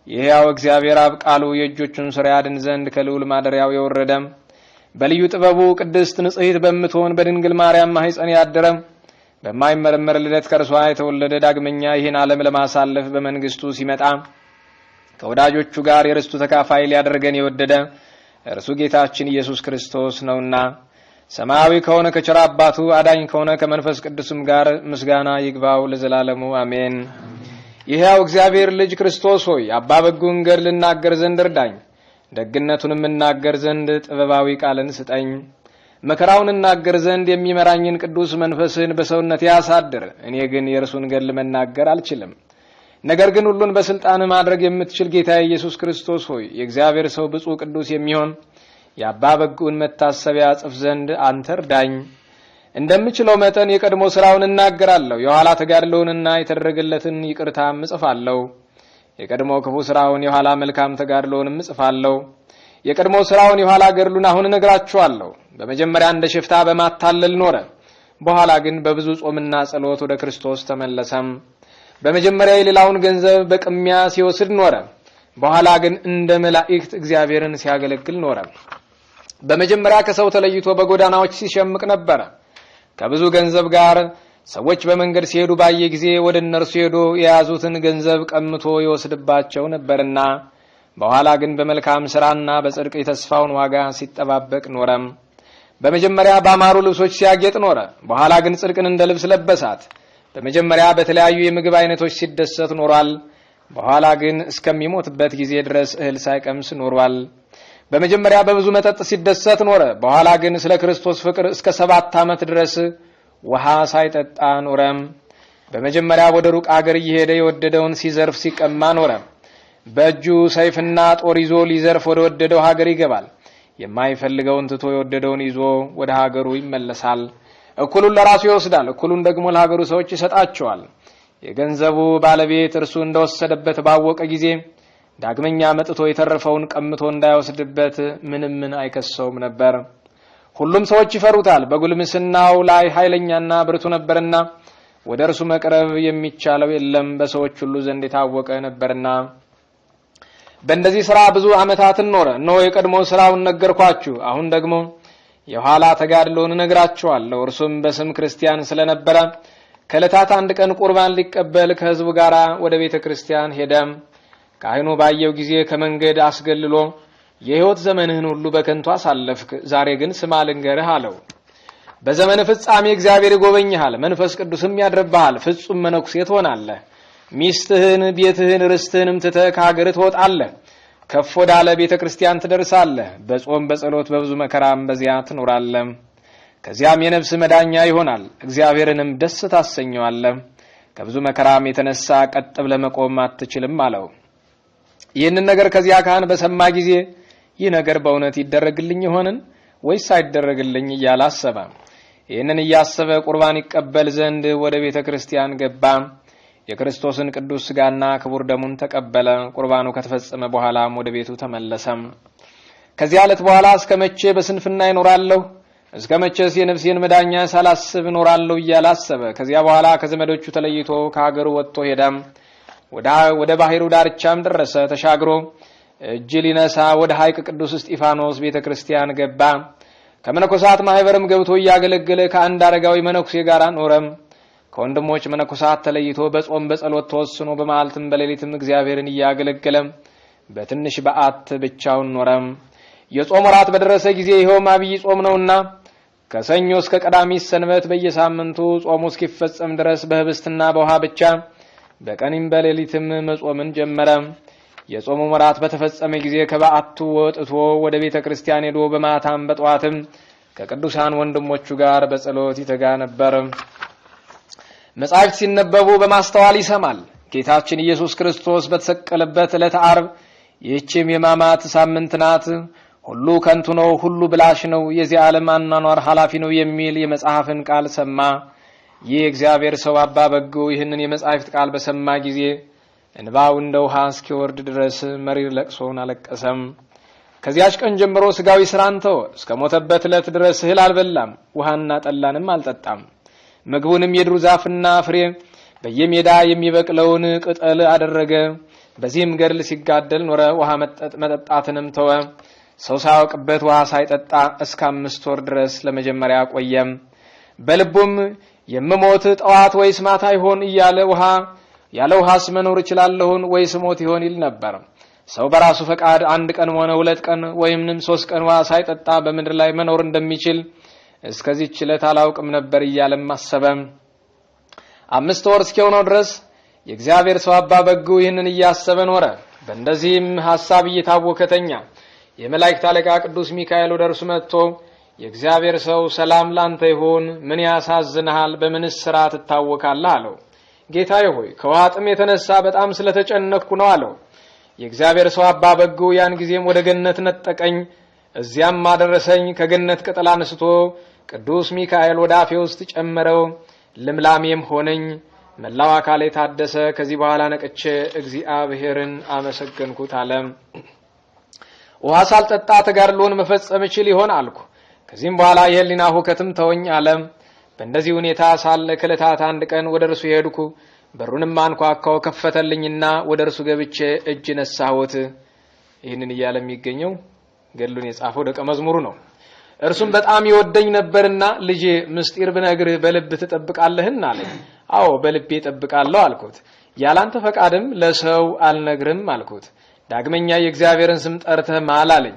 የሕያው እግዚአብሔር አብ ቃሉ የእጆቹን ሥራ ያድን ዘንድ ከልዑል ማደሪያው የወረደ በልዩ ጥበቡ ቅድስት ንጽሕት በምትሆን በድንግል ማርያም ማኅፀን ያደረ በማይመረመር ልደት ከእርሷ የተወለደ ዳግመኛ ይህን ዓለም ለማሳለፍ በመንግስቱ ሲመጣ ከወዳጆቹ ጋር የርስቱ ተካፋይ ሊያደርገን የወደደ እርሱ ጌታችን ኢየሱስ ክርስቶስ ነውና ሰማያዊ ከሆነ ከቸር አባቱ አዳኝ ከሆነ ከመንፈስ ቅዱስም ጋር ምስጋና ይግባው ለዘላለሙ አሜን። የሕያው እግዚአብሔር ልጅ ክርስቶስ ሆይ አባ በጉን ገድል ልናገር ዘንድ እርዳኝ። ደግነቱንም እናገር ዘንድ ጥበባዊ ቃልን ስጠኝ። መከራውን እናገር ዘንድ የሚመራኝን ቅዱስ መንፈስህን በሰውነቴ ያሳድር። እኔ ግን የእርሱን ገድል መናገር አልችልም። ነገር ግን ሁሉን በስልጣን ማድረግ የምትችል ጌታ ኢየሱስ ክርስቶስ ሆይ የእግዚአብሔር ሰው ብፁዕ ቅዱስ የሚሆን የአባ በጉን መታሰቢያ ጽፍ ዘንድ አንተ እርዳኝ። እንደምችለው መጠን የቀድሞ ስራውን እናገራለሁ፣ የኋላ ተጋድሎውንና የተደረገለትን ይቅርታም እጽፋለሁ። የቀድሞ ክፉ ስራውን የኋላ መልካም ተጋድሎውንም እጽፋለሁ። የቀድሞ ስራውን የኋላ ገድሉን አሁን እነግራችኋለሁ። በመጀመሪያ እንደ ሽፍታ በማታለል ኖረ። በኋላ ግን በብዙ ጾምና ጸሎት ወደ ክርስቶስ ተመለሰም። በመጀመሪያ የሌላውን ገንዘብ በቅሚያ ሲወስድ ኖረ። በኋላ ግን እንደ መላእክት እግዚአብሔርን ሲያገለግል ኖረ። በመጀመሪያ ከሰው ተለይቶ በጎዳናዎች ሲሸምቅ ነበረ። ከብዙ ገንዘብ ጋር ሰዎች በመንገድ ሲሄዱ ባየ ጊዜ ወደ እነርሱ ሄዶ የያዙትን ገንዘብ ቀምቶ ይወስድባቸው ነበርና በኋላ ግን በመልካም ስራና በጽድቅ የተስፋውን ዋጋ ሲጠባበቅ ኖረም። በመጀመሪያ ባማሩ ልብሶች ሲያጌጥ ኖረ። በኋላ ግን ጽድቅን እንደ ልብስ ለበሳት። በመጀመሪያ በተለያዩ የምግብ አይነቶች ሲደሰት ኖሯል። በኋላ ግን እስከሚሞትበት ጊዜ ድረስ እህል ሳይቀምስ ኖሯል። በመጀመሪያ በብዙ መጠጥ ሲደሰት ኖረ። በኋላ ግን ስለ ክርስቶስ ፍቅር እስከ 7 ዓመት ድረስ ውሃ ሳይጠጣ ኖረም። በመጀመሪያ ወደ ሩቅ አገር እየሄደ የወደደውን ሲዘርፍ ሲቀማ ኖረ። በእጁ ሰይፍና ጦር ይዞ ሊዘርፍ ወደ ወደደው ሀገር ይገባል። የማይፈልገውን ትቶ የወደደውን ይዞ ወደ ሀገሩ ይመለሳል። እኩሉን ለራሱ ይወስዳል፣ እኩሉን ደግሞ ለሀገሩ ሰዎች ይሰጣቸዋል። የገንዘቡ ባለቤት እርሱ እንደወሰደበት ባወቀ ጊዜ ዳግመኛ መጥቶ የተረፈውን ቀምቶ እንዳይወስድበት ምንም ምን አይከሰውም ነበር። ሁሉም ሰዎች ይፈሩታል። በጉልምስናው ላይ ኃይለኛና ብርቱ ነበርና ወደ እርሱ መቅረብ የሚቻለው የለም፣ በሰዎች ሁሉ ዘንድ የታወቀ ነበርና። በእንደዚህ ስራ ብዙ ዓመታትን ኖረ። እነሆ የቀድሞ ስራውን ነገርኳችሁ፣ አሁን ደግሞ የኋላ ተጋድሎውን እነግራችኋለሁ። እርሱም በስም ክርስቲያን ስለነበረ ከዕለታት አንድ ቀን ቁርባን ሊቀበል ከሕዝቡ ጋር ወደ ቤተ ክርስቲያን ሄደም። ካህኑ ባየው ጊዜ ከመንገድ አስገልሎ የሕይወት ዘመንህን ሁሉ በከንቱ አሳለፍክ፣ ዛሬ ግን ስማ ልንገርህ አለው። በዘመን ፍጻሜ እግዚአብሔር ይጎበኝሃል፣ መንፈስ ቅዱስም ያድርብሃል፣ ፍጹም መነኩሴ ትሆናለህ። ሚስትህን፣ ቤትህን፣ ርስትህንም ትተህ ከሀገርህ ትወጣለህ። ከፍ ወዳለ ቤተ ክርስቲያን ትደርሳለህ። በጾም በጸሎት በብዙ መከራም በዚያ ትኖራለህ። ከዚያም የነፍስ መዳኛ ይሆናል፣ እግዚአብሔርንም ደስ ታሰኘዋለህ። ከብዙ መከራም የተነሳ ቀጥ ብለህ መቆም አትችልም አለው። ይህንን ነገር ከዚያ ካህን በሰማ ጊዜ ይህ ነገር በእውነት ይደረግልኝ ይሆንን ወይስ አይደረግልኝ እያለ አሰበ። ይህንን እያሰበ ቁርባን ይቀበል ዘንድ ወደ ቤተ ክርስቲያን ገባ። የክርስቶስን ቅዱስ ሥጋና ክቡር ደሙን ተቀበለ። ቁርባኑ ከተፈጸመ በኋላም ወደ ቤቱ ተመለሰም። ከዚያ ዕለት በኋላ እስከ መቼ በስንፍና ይኖራለሁ? እስከ መቼስ የነፍሴን መዳኛ ሳላስብ እኖራለሁ እያለ አሰበ። ከዚያ በኋላ ከዘመዶቹ ተለይቶ ከሀገሩ ወጥቶ ሄደም። ወደ ባህሩ ዳርቻም ደረሰ። ተሻግሮ እጅ ሊነሳ ወደ ሐይቅ ቅዱስ እስጢፋኖስ ቤተ ክርስቲያን ገባ። ከመነኮሳት ማህበርም ገብቶ እያገለገለ ከአንድ አረጋዊ መነኩሴ ጋር ኖረም። ከወንድሞች መነኮሳት ተለይቶ በጾም በጸሎት ተወስኖ በመዓልትም በሌሊትም እግዚአብሔርን እያገለገለ በትንሽ በዓት ብቻውን ኖረም። የጾም ወራት በደረሰ ጊዜ ይኸውም አብይ ጾም ነውና ከሰኞ እስከ ቀዳሚት ሰንበት በየሳምንቱ ጾሙ እስኪፈጸም ድረስ በህብስትና በውሃ ብቻ በቀንም በሌሊትም መጾምን ጀመረ። የጾሙ ወራት በተፈጸመ ጊዜ ከበዓቱ ወጥቶ ወደ ቤተ ክርስቲያን ሄዶ በማታም በጠዋትም ከቅዱሳን ወንድሞቹ ጋር በጸሎት ይተጋ ነበር። መጻሕፍት ሲነበቡ በማስተዋል ይሰማል። ጌታችን ኢየሱስ ክርስቶስ በተሰቀለበት ዕለተ ዓርብ ይህችም የሕማማት ሳምንት ናት። ሁሉ ከንቱ ነው፣ ሁሉ ብላሽ ነው፣ የዚህ ዓለም አኗኗር ኃላፊ ነው የሚል የመጽሐፍን ቃል ሰማ። ይህ የእግዚአብሔር ሰው አባ በግዑ ይህንን የመጻሕፍት ቃል በሰማ ጊዜ እንባው እንደ ውሃ እስኪወርድ ድረስ መሪር ለቅሶን አለቀሰም። ከዚያች ቀን ጀምሮ ስጋዊ ስራን ተወ። እስከ ሞተበት ዕለት ድረስ እህል አልበላም፣ ውሃና ጠላንም አልጠጣም። ምግቡንም የዱር ዛፍና ፍሬ በየሜዳ የሚበቅለውን ቅጠል አደረገ። በዚህም ገድል ሲጋደል ኖረ። ውሃ መጠጣትንም ተወ። ሰው ሳያውቅበት ውሃ ሳይጠጣ እስከ 5 ወር ድረስ ለመጀመሪያ ቆየም። በልቡም የምሞት ጠዋት ወይስ ማታ ይሆን እያለ ውሃ ያለ ውሃስ መኖር እችላለሁን ወይስ ሞት ይሆን ይል ነበር። ሰው በራሱ ፈቃድ አንድ ቀን ሆነ 2 ቀን ወይምንም 3 ቀን ውሃ ሳይጠጣ በምድር ላይ መኖር እንደሚችል እስከዚህች ዕለት አላውቅም ነበር እያለም አሰበ። 5 ወር እስኪሆነው ድረስ የእግዚአብሔር ሰው አባ በግዑ ይህንን እያሰበ ኖረ። በእንደዚህም ሐሳብ እየታወከ ተኛ። የመላእክት አለቃ ቅዱስ ሚካኤል ወደ እርሱ መጥቶ የእግዚአብሔር ሰው ሰላም ላንተ ይሁን፣ ምን ያሳዝንሃል? በምንስ ሥራ ትታወካለህ? አለው። ጌታዬ ሆይ ከውሃ ጥም የተነሳ በጣም ስለተጨነቅኩ ነው አለው። የእግዚአብሔር ሰው አባ በግዑ ያን ጊዜም ወደ ገነት ነጠቀኝ፣ እዚያም አደረሰኝ። ከገነት ቅጠል አንስቶ ቅዱስ ሚካኤል ወደ አፌ ውስጥ ጨመረው፣ ልምላሜም ሆነኝ፣ መላው አካሌ ታደሰ። ከዚህ በኋላ ነቅቼ እግዚአብሔርን አመሰገንኩት አለ። ውሃ ሳልጠጣ ተጋድሎን መፈጸም እችል ይሆን አልኩ። ከዚህም በኋላ የህሊና ሁከትም ተወኝ አለ። በእንደዚህ ሁኔታ ሳለ ከዕለታት አንድ ቀን ወደ እርሱ ሄድኩ። በሩንም አንኳኳው፣ ከፈተልኝና ወደ እርሱ ገብቼ እጅ ነሳሁት። ይህንን እያለ የሚገኘው ገድሉን የጻፈው ደቀ መዝሙሩ ነው። እርሱም በጣም ይወደኝ ነበርና ልጄ ምስጢር ብነግርህ በልብ ትጠብቃለህን አለኝ። አዎ በልቤ እጠብቃለሁ አልኩት። ያላንተ ፈቃድም ለሰው አልነግርም አልኩት። ዳግመኛ የእግዚአብሔርን ስም ጠርተህ ማል አለኝ።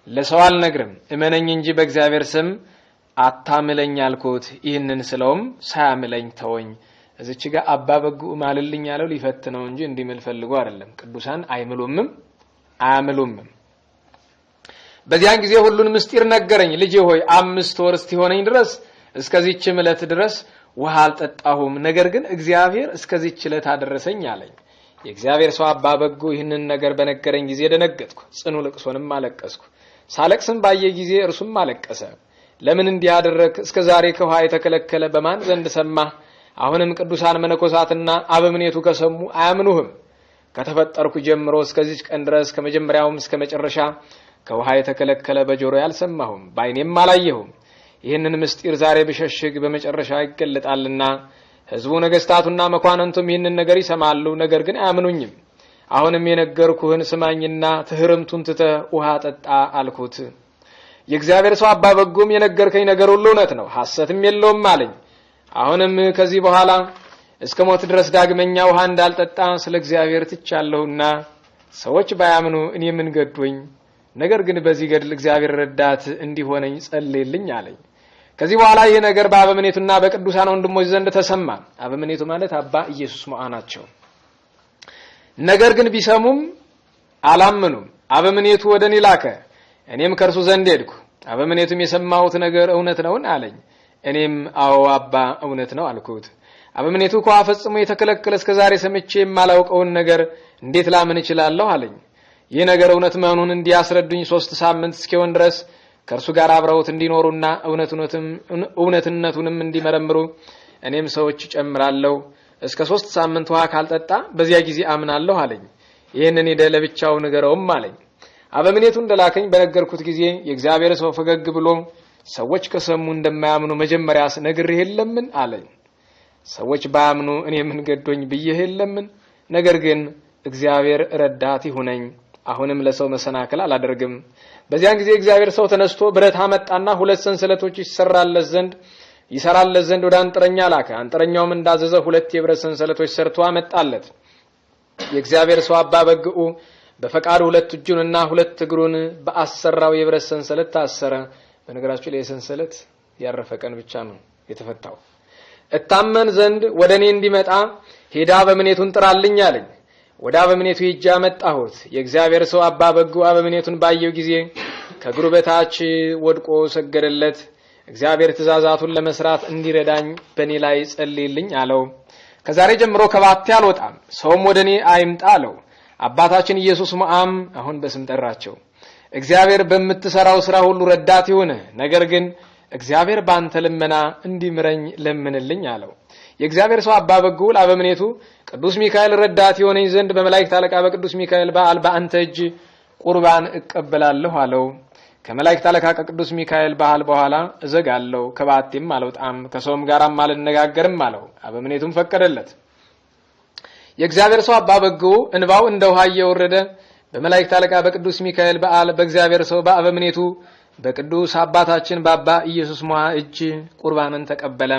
ለሰው አልነግርም እመነኝ እንጂ በእግዚአብሔር ስም አታምለኝ አልኩት። ይህንን ስለውም ሳያምለኝ ተወኝ። እዚች ጋር አባ በግዑ ማልልኝ ያለው ሊፈትነው እንጂ እንዲምል ፈልጎ አይደለም። ቅዱሳን አይምሉምም አያምሉምም። በዚያን ጊዜ ሁሉን ምስጢር ነገረኝ። ልጄ ሆይ 5 ወር እስኪሆነኝ ድረስ እስከዚህች ዕለት ድረስ ውሃ አልጠጣሁም፣ ነገር ግን እግዚአብሔር እስከዚህች ዕለት አደረሰኝ አለኝ። የእግዚአብሔር ሰው አባ በግዑ ይህንን ነገር በነገረኝ ጊዜ ደነገጥኩ፣ ጽኑ ልቅሶንም አለቀስኩ። ሳለቅስም ባየ ጊዜ እርሱም አለቀሰ። ለምን እንዲህ አደረግህ? እስከ ዛሬ ከውሃ የተከለከለ በማን ዘንድ ሰማህ? አሁንም ቅዱሳን መነኮሳትና አበምኔቱ ከሰሙ አያምኑህም። ከተፈጠርኩ ጀምሮ እስከዚህች ቀን ድረስ ከመጀመሪያውም እስከ መጨረሻ ከውሃ የተከለከለ በጆሮዬ አልሰማሁም፣ በዓይኔም አላየሁም። ይህንን ምስጢር ዛሬ ብሸሽግ በመጨረሻ ይገለጣልና ሕዝቡ ነገስታቱና መኳንንቱም ይህንን ነገር ይሰማሉ፣ ነገር ግን አያምኑኝም። አሁንም የነገርኩህን ስማኝና ትህርምቱን ትተህ ውሃ ጠጣ አልኩት። የእግዚአብሔር ሰው አባ በግዑም የነገርከኝ ነገር ሁሉ እውነት ነው፣ ሐሰትም የለውም አለኝ። አሁንም ከዚህ በኋላ እስከ ሞት ድረስ ዳግመኛ ውሃ እንዳልጠጣ ስለ እግዚአብሔር ትቻለሁና ሰዎች ባያምኑ እኔ ምን ገዶኝ? ነገር ግን በዚህ ገድል እግዚአብሔር ረዳት እንዲሆነኝ ጸልይልኝ አለኝ። ከዚህ በኋላ ይህ ነገር በአበምኔቱና በቅዱሳን ወንድሞች ዘንድ ተሰማ። አበምኔቱ ማለት አባ ኢየሱስ ሞዓ ናቸው። ነገር ግን ቢሰሙም አላመኑም። አበምኔቱ ወደ እኔ ላከ፣ እኔም ከእርሱ ዘንድ ሄድኩ። አበምኔቱም የሰማሁት ነገር እውነት ነውን አለኝ። እኔም አዎ አባ እውነት ነው አልኩት። አበምኔቱ ከውሃ ፈጽሞ የተከለከለ እስከዛሬ ሰምቼ የማላውቀውን ነገር እንዴት ላምን እችላለሁ አለኝ። ይህ ነገር እውነት መሆኑን እንዲያስረዱኝ 3 ሳምንት እስኪሆን ድረስ ከእርሱ ጋር አብረውት እንዲኖሩና እውነትነቱንም እንዲመረምሩ እኔም ሰዎች እጨምራለሁ። እስከ 3 ሳምንት ውሃ ካልጠጣ በዚያ ጊዜ አምናለሁ አለኝ። ይህንን ሄደህ ለብቻው ንገረውም አለኝ። አበምኔቱ እንደላከኝ በነገርኩት ጊዜ የእግዚአብሔር ሰው ፈገግ ብሎ ሰዎች ከሰሙ እንደማያምኑ መጀመሪያስ ነግሬህ የለምን አለኝ። ሰዎች ባያምኑ እኔ ምን ገዶኝ ብዬህ የለምን? ነገር ግን እግዚአብሔር ረዳት ይሁነኝ፣ አሁንም ለሰው መሰናክል አላደርግም። በዚያን ጊዜ እግዚአብሔር ሰው ተነስቶ ብረት አመጣና 2 ሰንሰለቶች ይሰራለት ዘንድ ወደ አንጥረኛ ላከ። አንጥረኛውም እንዳዘዘ 2 የብረት ሰንሰለቶች ሰርቶ አመጣለት። የእግዚአብሔር ሰው አባ በግዑ በፈቃዱ 2 እጁንና 2 እግሩን በአሰራው የብረት ሰንሰለት ታሰረ። በነገራችሁ ላይ የሰንሰለት ያረፈ ቀን ብቻ ነው የተፈታው። እታመን ዘንድ ወደ እኔ እንዲመጣ ሄዳ አበምኔቱን ጥራልኝ አለኝ። ወደ አበምኔቱ ሄጄ አመጣሁት። የእግዚአብሔር ሰው አባ በግዑ አበምኔቱን ባየው ጊዜ ከእግሩ በታች ወድቆ ሰገደለት። እግዚአብሔር ትእዛዛቱን ለመስራት እንዲረዳኝ በእኔ ላይ ጸልይልኝ አለው። ከዛሬ ጀምሮ ከባቴ አልወጣም፣ ሰውም ወደ እኔ አይምጣ አለው። አባታችን ኢየሱስ ሞዓም አሁን በስም ጠራቸው። እግዚአብሔር በምትሰራው ስራ ሁሉ ረዳት ይሁንህ፣ ነገር ግን እግዚአብሔር በአንተ ልመና እንዲምረኝ ለምንልኝ አለው። የእግዚአብሔር ሰው አባ በግዑ ለአበምኔቱ ቅዱስ ሚካኤል ረዳት የሆነኝ ዘንድ በመላእክት አለቃ በቅዱስ ሚካኤል በዓል በአንተ እጅ ቁርባን እቀበላለሁ አለው። ከመላእክት አለቃ ከቅዱስ ሚካኤል በዓል በኋላ እዘጋለሁ፣ ከበዓቴም አልወጣም፣ ከሰውም ጋርም አልነጋገርም አለው። አበምኔቱም ፈቀደለት። የእግዚአብሔር ሰው አባ በግዑ እንባው እንደ ውሃ እየወረደ በመላእክት አለቃ በቅዱስ ሚካኤል በዓል በእግዚአብሔር ሰው በአበምኔቱ በቅዱስ አባታችን በአባ ኢየሱስ ሞዓ እጅ ቁርባንን ተቀበለ።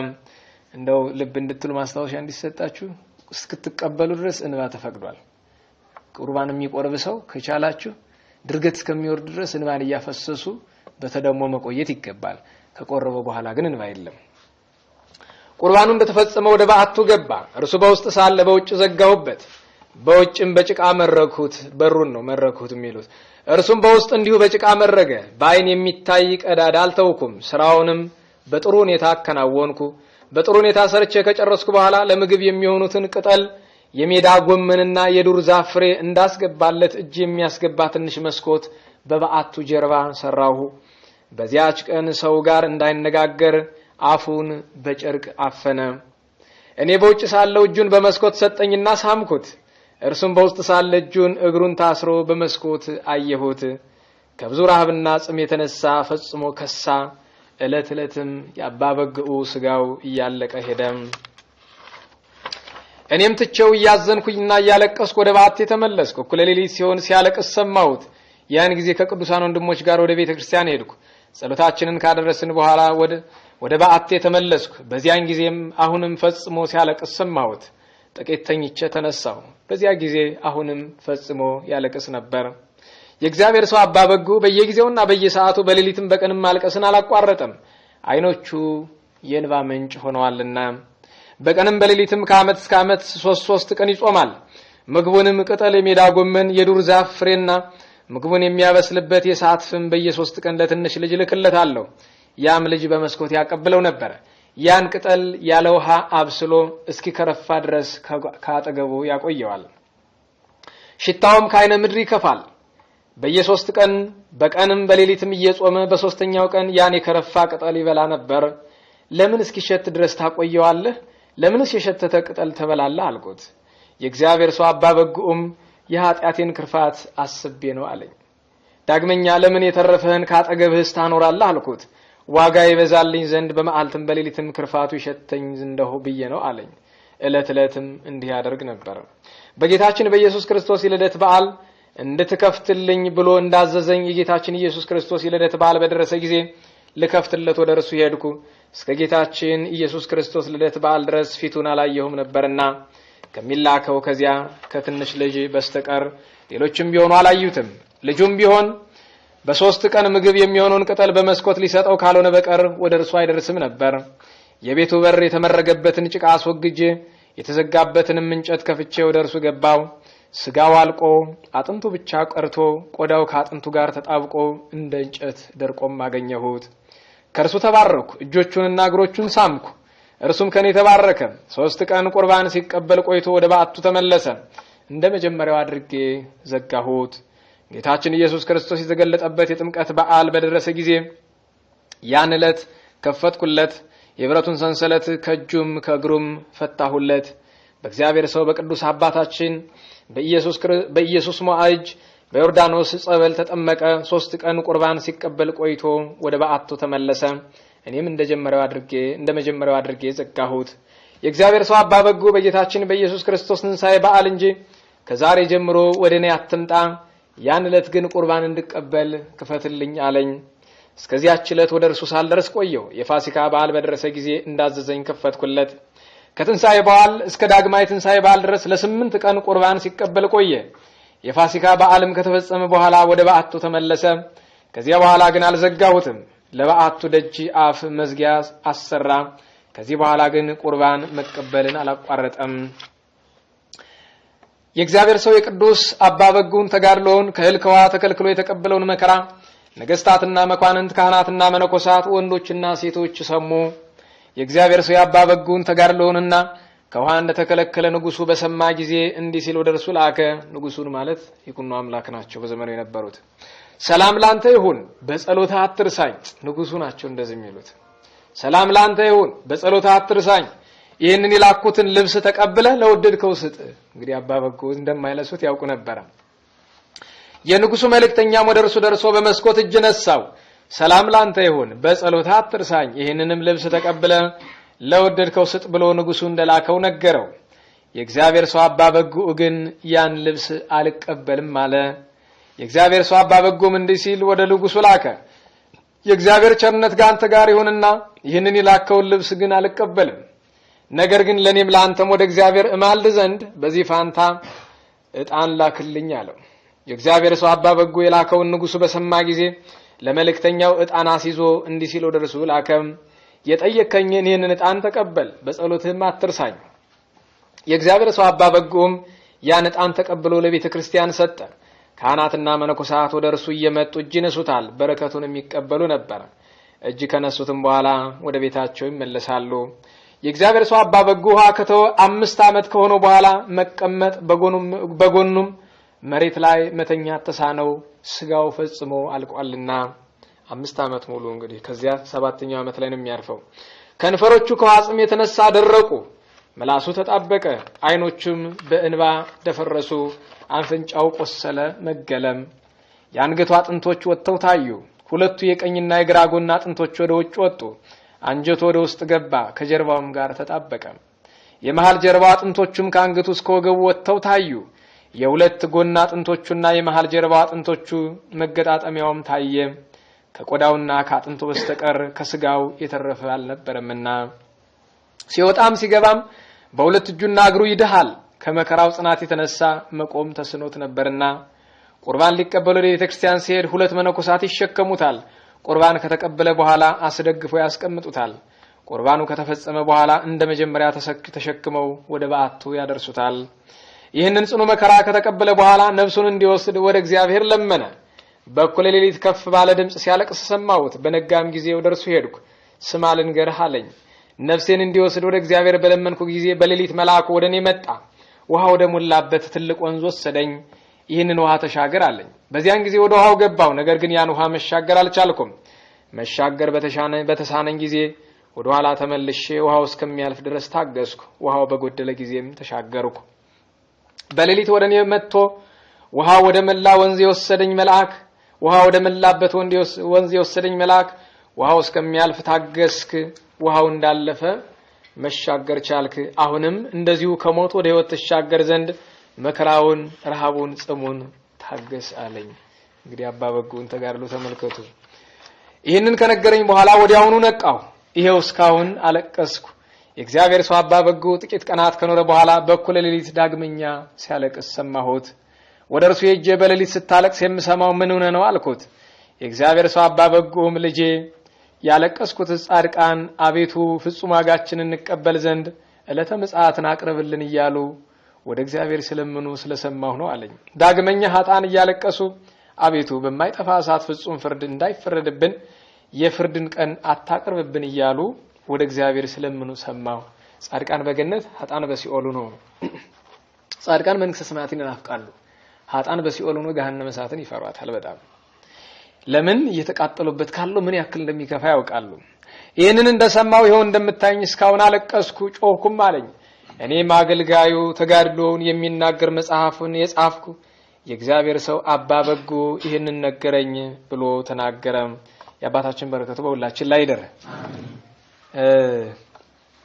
እንደው ልብ እንድትሉ ማስታወሻ እንዲሰጣችሁ እስክትቀበሉ ድረስ እንባ ተፈቅዷል። ቁርባን የሚቆርብ ሰው ከቻላችሁ ድርገት እስከሚወርድ ድረስ እንባን እያፈሰሱ በተደሞ መቆየት ይገባል። ከቆረበ በኋላ ግን እንባ የለም። ቁርባኑ እንደተፈጸመ ወደ በዓቱ ገባ። እርሱ በውስጥ ሳለ በውጭ ዘጋሁበት፣ በውጭም በጭቃ መረግሁት። በሩን ነው መረግሁት የሚሉት። እርሱም በውስጥ እንዲሁ በጭቃ መረገ። በዓይን የሚታይ ቀዳዳ አልተውኩም። ስራውንም በጥሩ ሁኔታ አከናወንኩ። በጥሩ ሁኔታ ሰርቼ ከጨረስኩ በኋላ ለምግብ የሚሆኑትን ቅጠል የሜዳ ጎመንና የዱር ዛፍ ፍሬ እንዳስገባለት እጅ የሚያስገባ ትንሽ መስኮት በበዓቱ ጀርባ ሰራሁ። በዚያች ቀን ሰው ጋር እንዳይነጋገር አፉን በጨርቅ አፈነ። እኔ በውጭ ሳለሁ እጁን በመስኮት ሰጠኝና ሳምኩት። እርሱም በውስጥ ሳለ እጁን እግሩን ታስሮ በመስኮት አየሁት። ከብዙ ረሃብና ጽም የተነሳ ፈጽሞ ከሳ። ዕለት ዕለትም የአባ በግዑ ስጋው እያለቀ ሄደም። እኔም ትቼው እያዘንኩኝና እያለቀስኩ ወደ በዓቴ ተመለስኩ። እኩለ ሌሊት ሲሆን ሲያለቅስ ሰማሁት። ያን ጊዜ ከቅዱሳን ወንድሞች ጋር ወደ ቤተ ክርስቲያን ሄድኩ። ጸሎታችንን ካደረስን በኋላ ወደ በዓቴ ተመለስኩ። በዚያን ጊዜም አሁንም ፈጽሞ ሲያለቅስ ሰማሁት። ጥቂት ተኝቼ ተነሳሁ። በዚያ ጊዜ አሁንም ፈጽሞ ያለቅስ ነበር። የእግዚአብሔር ሰው አባ በግዑ በየጊዜውና በየሰዓቱ በሌሊትም በቀንም ማልቀስን አላቋረጠም፣ ዓይኖቹ የእንባ ምንጭ ሆነዋልና። በቀንም በሌሊትም ከዓመት እስከ ዓመት ሶስት ሶስት ቀን ይጾማል። ምግቡንም ቅጠል፣ የሜዳ ጎመን፣ የዱር ዛፍ ፍሬና ምግቡን የሚያበስልበት የእሳት ፍም በየሶስት ቀን ለትንሽ ልጅ እልክለታለሁ። ያም ልጅ በመስኮት ያቀብለው ነበር። ያን ቅጠል ያለ ውሃ አብስሎ እስኪከረፋ ድረስ ካጠገቡ ያቆየዋል። ሽታውም ከዓይነ ምድር ይከፋል። በየሶስት ቀን በቀንም በሌሊትም እየጾመ በሶስተኛው ቀን ያን የከረፋ ቅጠል ይበላ ነበር። ለምን እስኪሸት ድረስ ታቆየዋለህ? ለምንስ የሸተተ ቅጠል ትበላለህ? አልኩት። የእግዚአብሔር ሰው አባ በግዑም የኃጢአቴን ክርፋት አስቤ ነው አለኝ። ዳግመኛ ለምን የተረፈህን ካጠገብህስ ታኖራለህ? አልኩት። ዋጋ ይበዛልኝ ዘንድ በመዓልትም በሌሊትም ክርፋቱ ይሸተኝ እንደሁ ብዬ ነው አለኝ። ዕለት ዕለትም እንዲህ ያደርግ ነበር። በጌታችን በኢየሱስ ክርስቶስ የልደት በዓል እንድትከፍትልኝ ብሎ እንዳዘዘኝ የጌታችን ኢየሱስ ክርስቶስ የልደት በዓል በደረሰ ጊዜ ልከፍትለት ወደ እርሱ ሄድኩ። እስከ ጌታችን ኢየሱስ ክርስቶስ ልደት በዓል ድረስ ፊቱን አላየሁም ነበርና ከሚላከው ከዚያ ከትንሽ ልጅ በስተቀር ሌሎችም ቢሆኑ አላዩትም። ልጁም ቢሆን በሶስት ቀን ምግብ የሚሆነውን ቅጠል በመስኮት ሊሰጠው ካልሆነ በቀር ወደ እርሱ አይደርስም ነበር። የቤቱ በር የተመረገበትን ጭቃ አስወግጄ የተዘጋበትንም እንጨት ከፍቼ ወደ እርሱ ገባው። ስጋው አልቆ አጥንቱ ብቻ ቀርቶ ቆዳው ከአጥንቱ ጋር ተጣብቆ እንደ እንጨት ደርቆም አገኘሁት። ከእርሱ ተባረኩ፣ እጆቹንና እግሮቹን ሳምኩ። እርሱም ከኔ ተባረከ። 3 ቀን ቁርባን ሲቀበል ቆይቶ ወደ በዓቱ ተመለሰ። እንደ መጀመሪያው አድርጌ ዘጋሁት። ጌታችን ኢየሱስ ክርስቶስ የተገለጠበት የጥምቀት በዓል በደረሰ ጊዜ ያን ዕለት ከፈትኩለት። የብረቱን ሰንሰለት ከእጁም ከእግሩም ፈታሁለት። በእግዚአብሔር ሰው በቅዱስ አባታችን በኢየሱስ ሞዓ እጅ በዮርዳኖስ ጸበል ተጠመቀ። 3 ቀን ቁርባን ሲቀበል ቆይቶ ወደ በዓቱ ተመለሰ። እኔም እንደመጀመሪያው አድርጌ ዘጋሁት። የእግዚአብሔር ሰው አባ በግዑ በጌታችን በኢየሱስ ክርስቶስ ትንሣኤ በዓል እንጂ ከዛሬ ጀምሮ ወደ እኔ አትምጣ፣ ያን ዕለት ግን ቁርባን እንድቀበል ክፈትልኝ አለኝ። እስከዚያች ዕለት ወደ እርሱ ሳልደርስ ቆየሁ። የፋሲካ በዓል በደረሰ ጊዜ እንዳዘዘኝ ከፈትኩለት። ከትንሣኤ በዓል እስከ ዳግማይ ትንሣኤ በዓል ድረስ ለ8 ቀን ቁርባን ሲቀበል ቆየ። የፋሲካ በዓልም ከተፈጸመ በኋላ ወደ በዓቱ ተመለሰ። ከዚያ በኋላ ግን አልዘጋሁትም። ለበዓቱ ደጅ አፍ መዝጊያ አሰራ። ከዚህ በኋላ ግን ቁርባን መቀበልን አላቋረጠም። የእግዚአብሔር ሰው የቅዱስ አባ በግዑን ተጋድሎውን ከእህል ከውሃ ተከልክሎ የተቀበለውን መከራ ነገስታትና መኳንንት፣ ካህናትና መነኮሳት፣ ወንዶችና ሴቶች ሰሙ። የእግዚአብሔር ሰው የአባ በግዑን ተጋድሎውንና ከውሃ እንደተከለከለ ንጉሱ በሰማ ጊዜ እንዲህ ሲል ወደ እርሱ ላከ። ንጉሱን ማለት ይኩኖ አምላክ ናቸው በዘመኑ የነበሩት። ሰላም ላንተ ይሁን፣ በጸሎትህ አትርሳኝ። ንጉሱ ናቸው እንደዚህ የሚሉት። ሰላም ላንተ ይሁን፣ በጸሎትህ አትርሳኝ። ይህንን የላኩትን ልብስ ተቀብለህ ለወደድከው ስጥ። እንግዲህ አባ በጎ እንደማይለሱት ያውቁ ነበረ። የንጉሱ መልእክተኛም ወደ እርሱ ደርሶ በመስኮት እጅ ነሳው። ሰላም ላንተ ይሁን፣ በጸሎትህ አትርሳኝ፣ ይህንንም ልብስ ተቀብለህ ለወደድከው ስጥ ብሎ ንጉሱ እንደላከው ነገረው። የእግዚአብሔር ሰው አባ በጉ ግን ያን ልብስ አልቀበልም አለ። የእግዚአብሔር ሰው አባ በጉም እንዲህ ሲል ወደ ንጉሱ ላከ። የእግዚአብሔር ቸርነት ከአንተ ጋር ይሁንና ይህንን የላከውን ልብስ ግን አልቀበልም። ነገር ግን ለኔም ለአንተም ወደ እግዚአብሔር እማልድ ዘንድ በዚህ ፋንታ ዕጣን ላክልኝ አለው። የእግዚአብሔር ሰው አባ በጉ የላከውን ንጉሱ በሰማ ጊዜ ለመልእክተኛው ዕጣን አስይዞ እንዲህ ሲል ወደ እርሱ ላከም። የጠየከኝን ይህንን ዕጣን ተቀበል፣ በጸሎትህም አትርሳኝ። የእግዚአብሔር ሰው አባ በጉም ያን ዕጣን ተቀብሎ ለቤተ ክርስቲያን ሰጠ። ካህናትና መነኮሳት ወደ እርሱ እየመጡ እጅ ይነሱታል፣ በረከቱን የሚቀበሉ ነበር። እጅ ከነሱትም በኋላ ወደ ቤታቸው ይመለሳሉ። የእግዚአብሔር ሰው አባ በጉ ውሃ ከተወ 5 ዓመት ከሆነው በኋላ መቀመጥ በጎኑም መሬት ላይ መተኛት ተሳነው፣ ስጋው ፈጽሞ አልቋልና። 5 ዓመት ሙሉ እንግዲህ ከዚያ 7ኛው ዓመት ላይ ነው የሚያርፈው። ከንፈሮቹ ከውሃ ጽም የተነሳ ደረቁ፣ ምላሱ ተጣበቀ፣ አይኖቹም በእንባ ደፈረሱ፣ አፍንጫው ቆሰለ መገለም። የአንገቱ አጥንቶች ወጥተው ታዩ። ሁለቱ የቀኝና የግራ ጎን አጥንቶች ወደ ውጭ ወጡ። አንጀቱ ወደ ውስጥ ገባ፣ ከጀርባውም ጋር ተጣበቀ። የመሃል ጀርባው አጥንቶቹም ከአንገቱ እስከ ወገቡ ወጥተው ታዩ። የሁለት ጎን አጥንቶቹና የመሃል ጀርባው አጥንቶቹ መገጣጠሚያውም ታየ። ከቆዳውና ከአጥንቱ በስተቀር ከስጋው የተረፈ አልነበረምና። ሲወጣም ሲገባም በሁለት እጁና እግሩ ይድሃል። ከመከራው ጽናት የተነሳ መቆም ተስኖት ነበርና። ቁርባን ሊቀበል ወደ ቤተክርስቲያን ሲሄድ ሁለት መነኮሳት ይሸከሙታል። ቁርባን ከተቀበለ በኋላ አስደግፈው ያስቀምጡታል። ቁርባኑ ከተፈጸመ በኋላ እንደ መጀመሪያ ተሸክመው ወደ በዓቱ ያደርሱታል። ይህንን ጽኑ መከራ ከተቀበለ በኋላ ነፍሱን እንዲወስድ ወደ እግዚአብሔር ለመነ። በእኩለ ሌሊት ከፍ ባለ ድምጽ ሲያለቅስ ሰማሁት። በነጋም ጊዜ ወደ እርሱ ሄድኩ። ስማ ልንገርህ አለኝ። ነፍሴን እንዲወስድ ወደ እግዚአብሔር በለመንኩ ጊዜ በሌሊት መልአኩ ወደ እኔ መጣ። ውሃ ወደ ሞላበት ትልቅ ወንዝ ወሰደኝ። ይህንን ውሃ ተሻገር አለኝ። በዚያን ጊዜ ወደ ውሃው ገባው። ነገር ግን ያን ውሃ መሻገር አልቻልኩም። መሻገር በተሳነኝ ጊዜ ወደ ኋላ ተመልሼ ውሃው እስከሚያልፍ ድረስ ታገስኩ። ውሃው በጎደለ ጊዜም ተሻገርኩ። በሌሊት ወደ እኔ መጥቶ ውሃ ወደ መላ ወንዝ የወሰደኝ መልአክ ውሃ ወደ መላበት ወንዝ የወሰደኝ መልአክ ውሃው እስከሚያልፍ ታገስክ፣ ውሃው እንዳለፈ መሻገር ቻልክ። አሁንም እንደዚሁ ከሞት ወደ ሕይወት ትሻገር ዘንድ መከራውን፣ ረሃቡን፣ ጽሙን ታገስ አለኝ። እንግዲህ አባ በጉን ተጋድሎ ተመልከቱ። ይህንን ከነገረኝ በኋላ ወዲያውኑ ነቃሁ። ይሄው እስካሁን አለቀስኩ። የእግዚአብሔር ሰው አባ በጉ ጥቂት ቀናት ከኖረ በኋላ በእኩለ ሌሊት ዳግመኛ ሲያለቅስ ሰማሁት። ወደ እርሱ ሄጄ በሌሊት ስታለቅስ የምሰማው ምን ሆነ ነው አልኩት። የእግዚአብሔር ሰው አባ በጉም ልጄ ያለቀስኩት ጻድቃን አቤቱ ፍጹም ዋጋችንን እንቀበል ዘንድ ዕለተ ምጽአትን አቅርብልን እያሉ ወደ እግዚአብሔር ስለምኑ ስለሰማሁ ነው አለኝ። ዳግመኛ ኃጥአን እያለቀሱ አቤቱ በማይጠፋ እሳት ፍጹም ፍርድ እንዳይፈረድብን የፍርድን ቀን አታቅርብብን እያሉ ወደ እግዚአብሔር ስለምኑ ሰማሁ። ጻድቃን በገነት ኃጥአን በሲኦል ነው። ጻድቃን መንግስተ ሰማያትን ይናፍቃሉ። ኃጥአን በሲኦል ሆኖ ገሃነመ እሳትን ይፈሯታል በጣም። ለምን እየተቃጠሉበት ካለው ምን ያክል እንደሚከፋ ያውቃሉ። ይህንን እንደሰማው ይኸው እንደምታየኝ እስካሁን አለቀስኩ ጮህኩም አለኝ። እኔም አገልጋዩ ተጋድሎውን የሚናገር መጽሐፉን የጻፍኩ የእግዚአብሔር ሰው አባ በጉ ይህንን ነገረኝ ብሎ ተናገረ። የአባታችን በረከቱ በሁላችን ላይ ይደር።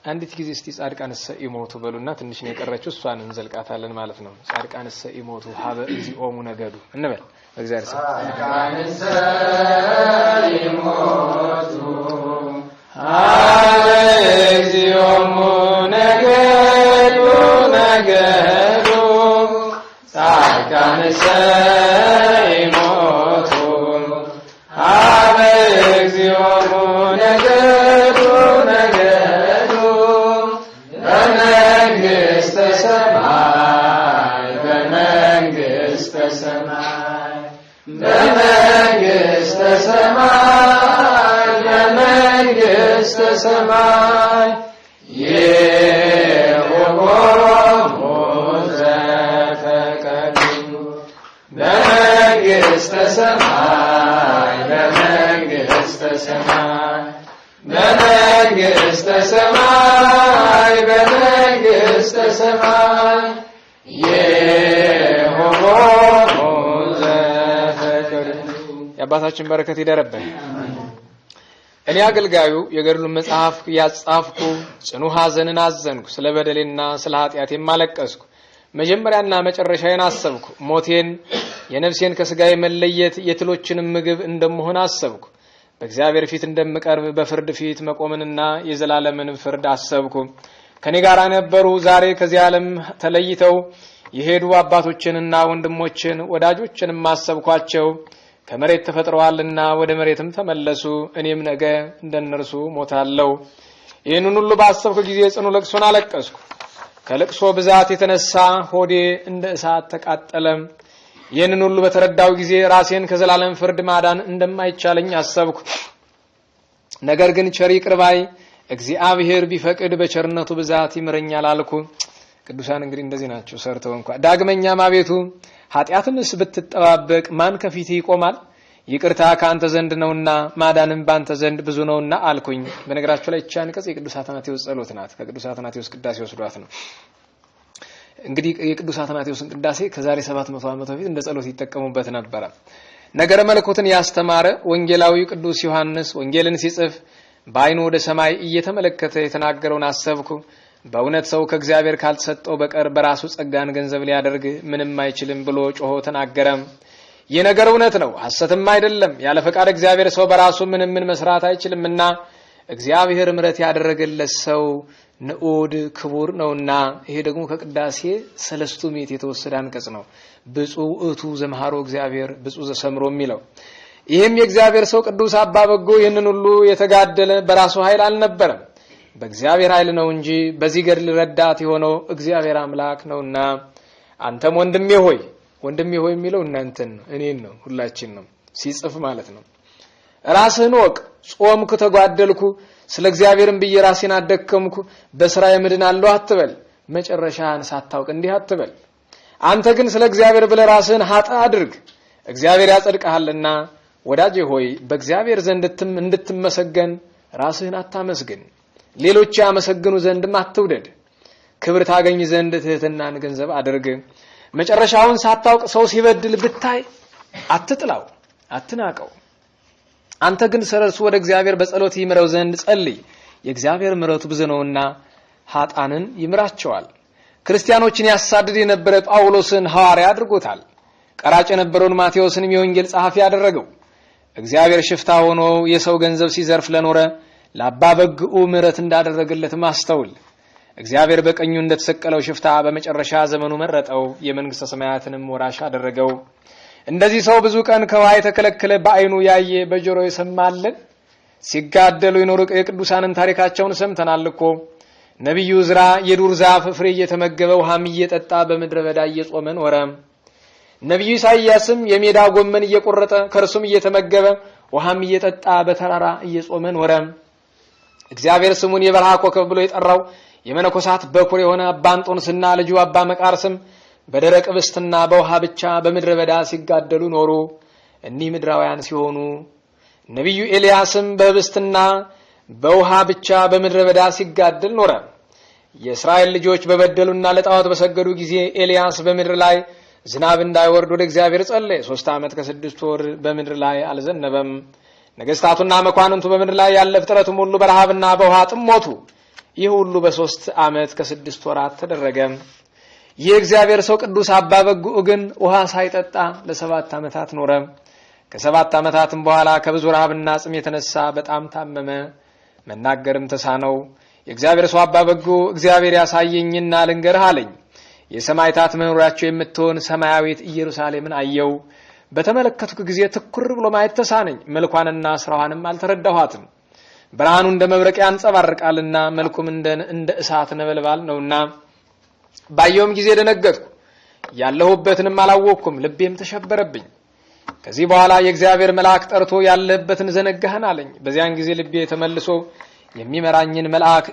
አንዲት ጊዜ እስቲ ጻድቃንሰ ኢሞቱ በሉና ትንሽ ነው የቀረችው፣ እሷን እንዘልቃታለን ማለት ነው። ጻድቃንሰ ኢሞቱ ሀበ እግዚኦሙ ነገዱ እንበል። በእግዚአብሔር ስም ጻድቃንሰ ኢሞቱ ሀበ እግዚኦሙ ነገዱ ነገዱ ጻድቃንሰ ኢሞቱ ሀበ እግዚኦሙ ነገዱ ነገዱ በመንግስተ ሰማይ በመንግስተ ሰማይ በመንግስተ ሰማይ በመንግስተ ሰማይ ይሁቡ በመንግሥተ ሰማይ በመንግሥተ ሰማይ በመንግሥተ ሰማይ በመንግሥተ ሰማይ የሆቦሙ ዘፈቀዱ። የአባታችን በረከት ይደረብን። እኔ አገልጋዩ የገድሉን መጽሐፍ ያጻፍኩ ጽኑ ሐዘንን አዘንኩ። ስለ በደሌና ስለ ኃጢአቴም አለቀስኩ። መጀመሪያና መጨረሻዬን አሰብኩ። ሞቴን፣ የነፍሴን ከስጋዬ መለየት፣ የትሎችንም ምግብ እንደምሆን አሰብኩ። በእግዚአብሔር ፊት እንደምቀርብ በፍርድ ፊት መቆምንና የዘላለምን ፍርድ አሰብኩ። ከኔ ጋር ነበሩ ዛሬ ከዚህ ዓለም ተለይተው የሄዱ አባቶችንና ወንድሞችን ወዳጆችንም አሰብኳቸው። ከመሬት ተፈጥረዋልና ወደ መሬትም ተመለሱ። እኔም ነገ እንደነርሱ ሞታለሁ። ይህንን ሁሉ ባሰብኩ ጊዜ ጽኑ ልቅሶን አለቀስኩ። ከልቅሶ ብዛት የተነሳ ሆዴ እንደ እሳት ተቃጠለ። ይህንን ሁሉ በተረዳው ጊዜ ራሴን ከዘላለም ፍርድ ማዳን እንደማይቻለኝ አሰብኩ። ነገር ግን ቸር ይቅር ባይ እግዚአብሔር ቢፈቅድ በቸርነቱ ብዛት ይምረኛል አልኩ። ቅዱሳን እንግዲህ እንደዚህ ናቸው ሰርተው እንኳ። ዳግመኛም አቤቱ ኃጢአትንስ ብትጠባበቅ ማን ከፊትህ ይቆማል? ይቅርታ ከአንተ ዘንድ ነውና ማዳንም በአንተ ዘንድ ብዙ ነውና አልኩኝ። በነገራችሁ ላይ ይህች አንቀጽ የቅዱስ አትናቴዎስ ጸሎት ናት። ከቅዱስ አትናቴዎስ ቅዳሴ ወስዷት ነው። እንግዲህ የቅዱስ አትናቴዎስን ቅዳሴ ከዛሬ 700 ዓመት በፊት እንደ ጸሎት ይጠቀሙበት ነበረ። ነገረ መለኮትን ያስተማረ ወንጌላዊው ቅዱስ ዮሐንስ ወንጌልን ሲጽፍ በዓይኑ ወደ ሰማይ እየተመለከተ የተናገረውን አሰብኩ። በእውነት ሰው ከእግዚአብሔር ካልተሰጠው በቀር በራሱ ጸጋን ገንዘብ ሊያደርግ ምንም አይችልም ብሎ ጮሆ ተናገረ። ይህ ነገር እውነት ነው፣ ሐሰትም አይደለም። ያለ ፈቃድ እግዚአብሔር ሰው በራሱ ምንም ምን መስራት አይችልምና እግዚአብሔር ምሕረት ያደረገለት ሰው ንዑድ ክቡር ነውና። ይሄ ደግሞ ከቅዳሴ ሰለስቱ ምዕት የተወሰደ አንቀጽ ነው። ብፁዕ ውእቱ ዘመሃሮ እግዚአብሔር ብፁዕ ዘሰምሮ የሚለው ይህም የእግዚአብሔር ሰው ቅዱስ አባ በጎ ይህንን ሁሉ የተጋደለ በራሱ ኃይል አልነበረም፣ በእግዚአብሔር ኃይል ነው እንጂ በዚህ ገድል ረዳት የሆነው እግዚአብሔር አምላክ ነውና። አንተም ወንድሜ ሆይ፣ ወንድሜ ሆይ የሚለው እናንተን ነው፣ እኔን ነው፣ ሁላችን ነው ሲጽፍ ማለት ነው። ራስህን ወቅ። ጾምኩ፣ ተጓደልኩ፣ ስለ እግዚአብሔርም ብዬ ራሴን አደከምኩ፣ በስራ የምድናለሁ አትበል። መጨረሻህን ሳታውቅ እንዲህ አትበል። አንተ ግን ስለ እግዚአብሔር ብለህ ራስህን ኃጥእ አድርግ፣ እግዚአብሔር ያጸድቅሃልና። ወዳጄ ሆይ በእግዚአብሔር ዘንድ እንድትመሰገን ራስህን አታመስግን፣ ሌሎች ያመሰግኑ ዘንድም አትውደድ። ክብር ታገኝ ዘንድ ትህትናን ገንዘብ አድርግ። መጨረሻውን ሳታውቅ ሰው ሲበድል ብታይ አትጥላው፣ አትናቀው። አንተ ግን ስለ እርሱ ወደ እግዚአብሔር በጸሎት ይምረው ዘንድ ጸልይ። የእግዚአብሔር ምሕረቱ ብዙ ነውና ኃጥአንን ይምራቸዋል። ክርስቲያኖችን ያሳድድ የነበረ ጳውሎስን ሐዋርያ አድርጎታል። ቀራጭ የነበረውን ማቴዎስንም የወንጌል ጸሐፊ አደረገው። እግዚአብሔር ሽፍታ ሆኖ የሰው ገንዘብ ሲዘርፍ ለኖረ ለአባ በግኡ ምሕረት እንዳደረገለት ማስተውል። እግዚአብሔር በቀኙ እንደተሰቀለው ሽፍታ በመጨረሻ ዘመኑ መረጠው፣ የመንግሥተ ሰማያትንም ወራሽ አደረገው። እንደዚህ ሰው ብዙ ቀን ከውሃ የተከለከለ በዓይኑ ያየ በጆሮ የሰማልን ሲጋደሉ የኖሩ የቅዱሳንን ታሪካቸውን ሰምተናል እኮ። ነቢዩ ዕዝራ የዱር ዛፍ ፍሬ እየተመገበ ውሃም እየጠጣ በምድረ በዳ እየጾመ ኖረ። ነቢዩ ኢሳይያስም የሜዳ ጎመን እየቆረጠ ከእርሱም እየተመገበ ውሃም እየጠጣ በተራራ እየጾመ ኖረ። እግዚአብሔር ስሙን የበረሃ ኮከብ ብሎ የጠራው የመነኮሳት በኩር የሆነ አባ እንጦንስና ልጁ አባ መቃርስም በደረቅ ኅብስትና በውሃ ብቻ በምድረ በዳ ሲጋደሉ ኖሩ። እኒህ ምድራውያን ሲሆኑ ነቢዩ ኤልያስም በኅብስትና በውሃ ብቻ በምድረ በዳ ሲጋደል ኖረ። የእስራኤል ልጆች በበደሉና ለጣዖት በሰገዱ ጊዜ ኤልያስ በምድር ላይ ዝናብ እንዳይወርድ ወደ እግዚአብሔር ጸለየ። 3 ዓመት ከ6 ወር በምድር ላይ አልዘነበም። ነገስታቱና መኳንንቱ በምድር ላይ ያለ ፍጥረቱም ሁሉ በረሃብና በውሃ ጥም ሞቱ። ይህ ሁሉ በ3 ዓመት ከ6 ወራት ተደረገ። የእግዚአብሔር ሰው ቅዱስ አባ በግኡ ግን ውሃ ሳይጠጣ ለ7 ዓመታት ኖረ። ከ7 ዓመታትም በኋላ ከብዙ ረሃብና ጽም የተነሳ በጣም ታመመ፣ መናገርም ተሳነው። የእግዚአብሔር ሰው አባ በግኡ እግዚአብሔር ያሳየኝና ልንገርህ አለኝ። የሰማዕታት መኖሪያቸው የምትሆን ሰማያዊት ኢየሩሳሌምን አየው። በተመለከትኩ ጊዜ ትኩር ብሎ ማየት ተሳነኝ፣ መልኳንና ስራዋንም አልተረዳኋትም። ብርሃኑ እንደ መብረቅ ያንጸባርቃልና መልኩም እንደ እሳት ነበልባል ነውና ባየውም ጊዜ ደነገጥኩ፣ ያለሁበትንም አላወቅኩም፣ ልቤም ተሸበረብኝ። ከዚህ በኋላ የእግዚአብሔር መልአክ ጠርቶ ያለህበትን ዘነጋህን አለኝ። በዚያን ጊዜ ልቤ ተመልሶ የሚመራኝን መልአክ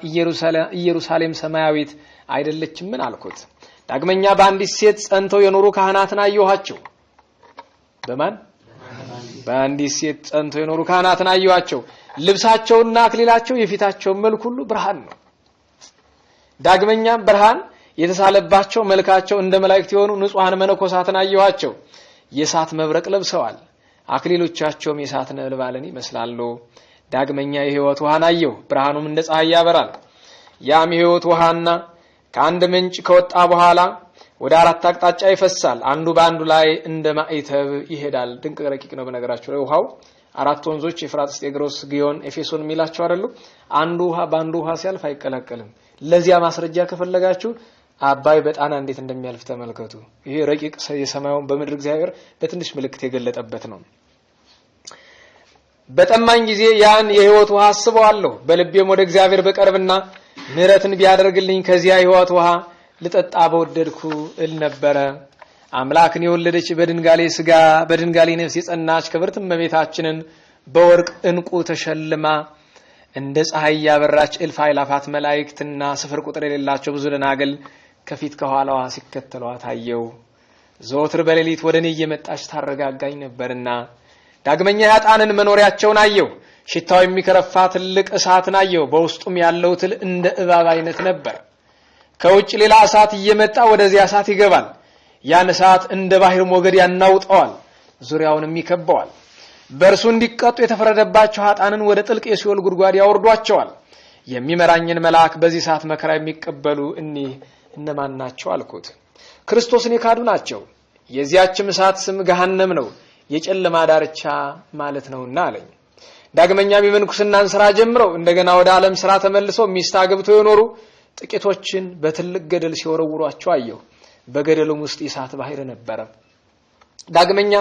ኢየሩሳሌም ሰማያዊት አይደለችምን አልኩት። ዳግመኛ በአንዲት ሴት ጸንተው የኖሩ ካህናትን አየኋቸው። በማን? በአንዲት ሴት ጸንተው የኖሩ ካህናትን አየኋቸው። ልብሳቸውና አክሊላቸው የፊታቸውን መልክ ሁሉ ብርሃን ነው። ዳግመኛም ብርሃን የተሳለባቸው መልካቸው እንደ መላእክት የሆኑ ንጹሐን መነኮሳትን አየኋቸው። የእሳት መብረቅ ለብሰዋል፣ አክሊሎቻቸውም የእሳት ነበልባልን ይመስላሉ። ዳግመኛ የሕይወት ውሃን አየሁ፣ ብርሃኑም እንደ ፀሐይ ያበራል። ያም የሕይወት ውሃና ከአንድ ምንጭ ከወጣ በኋላ ወደ አራት አቅጣጫ ይፈሳል። አንዱ በአንዱ ላይ እንደ ማዕተብ ይሄዳል። ድንቅ ረቂቅ ነው። በነገራችሁ ላይ ውሃው አራት ወንዞች ኤፍራጥስ፣ ጤግሮስ፣ ግዮን፣ ኤፌሶን የሚላቸው አይደሉ? አንዱ ውሃ በአንዱ ውሃ ሲያልፍ አይቀላቀልም። ለዚያ ማስረጃ ከፈለጋችሁ አባይ በጣና እንዴት እንደሚያልፍ ተመልከቱ። ይሄ ረቂቅ የሰማዩን በምድር እግዚአብሔር በትንሽ ምልክት የገለጠበት ነው። በጠማኝ ጊዜ ያን የሕይወት ውሃ አስበዋለሁ። በልቤም ወደ እግዚአብሔር በቀርብና ምሕረትን ቢያደርግልኝ ከዚያ የሕይወት ውሃ ልጠጣ በወደድኩ እል ነበረ። አምላክን የወለደች በድንጋሌ ስጋ በድንጋሌ ነፍስ የጸናች ክብርት እመቤታችንን በወርቅ ዕንቁ ተሸልማ እንደ ፀሐይ ያበራች እልፍ አእላፋት መላእክትና ስፍር ቁጥር የሌላቸው ብዙ ደናግል ከፊት ከኋላዋ ሲከተሏ ታየው። ዘወትር በሌሊት ወደ እኔ እየመጣች ታረጋጋኝ ነበርና። ዳግመኛ የኃጥአንን መኖሪያቸውን አየሁ። ሽታው የሚከረፋ ትልቅ እሳትን አየሁ። በውስጡም ያለው ትል እንደ እባብ አይነት ነበር። ከውጭ ሌላ እሳት እየመጣ ወደዚያ እሳት ይገባል። ያን እሳት እንደ ባህር ሞገድ ያናውጠዋል፣ ዙሪያውንም ይከበዋል። በእርሱ እንዲቀጡ የተፈረደባቸው ኃጥአንን ወደ ጥልቅ የሲኦል ጉድጓድ ያወርዷቸዋል። የሚመራኝን መልአክ በዚህ ሰዓት መከራ የሚቀበሉ እኒህ እነማን ናቸው አልኩት። ክርስቶስን የካዱ ናቸው። የዚያችም እሳት ስም ገሃነም ነው፣ የጨለማ ዳርቻ ማለት ነውና አለኝ። ዳግመኛም የምንኩስናን ስራ ጀምረው እንደገና ወደ ዓለም ስራ ተመልሰው ሚስት አግብተው የኖሩ ጥቂቶችን በትልቅ ገደል ሲወረውሯቸው አየሁ። በገደሉም ውስጥ የእሳት ባህር ነበረ። ዳግመኛ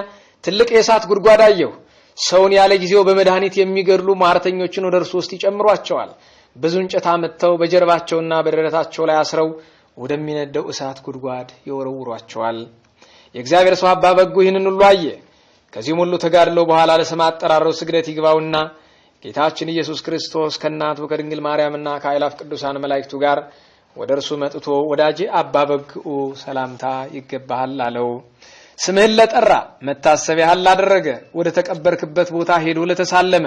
ትልቅ የእሳት ጉድጓድ አየሁ። ሰውን ያለ ጊዜው በመድኃኒት የሚገድሉ ሟርተኞችን ወደ እርሱ ውስጥ ይጨምሯቸዋል። ብዙ እንጨት አመጥተው በጀርባቸውና በደረታቸው ላይ አስረው ወደሚነደው እሳት ጉድጓድ ይወረውሯቸዋል። የእግዚአብሔር ሰው አባ በጉ ይህንን ሁሉ አየ። ከዚህም ሁሉ ተጋድሎ በኋላ ለስም አጠራረው ስግደት ይግባውና ጌታችን ኢየሱስ ክርስቶስ ከእናቱ ከድንግል ማርያምና ከአእላፍ ቅዱሳን መላእክቱ ጋር ወደ እርሱ መጥቶ ወዳጄ አባ በግኡ ሰላምታ ይገባሃል አለው። ስምህን ለጠራ መታሰቢያህን ላደረገ ወደ ተቀበርክበት ቦታ ሄዶ ለተሳለመ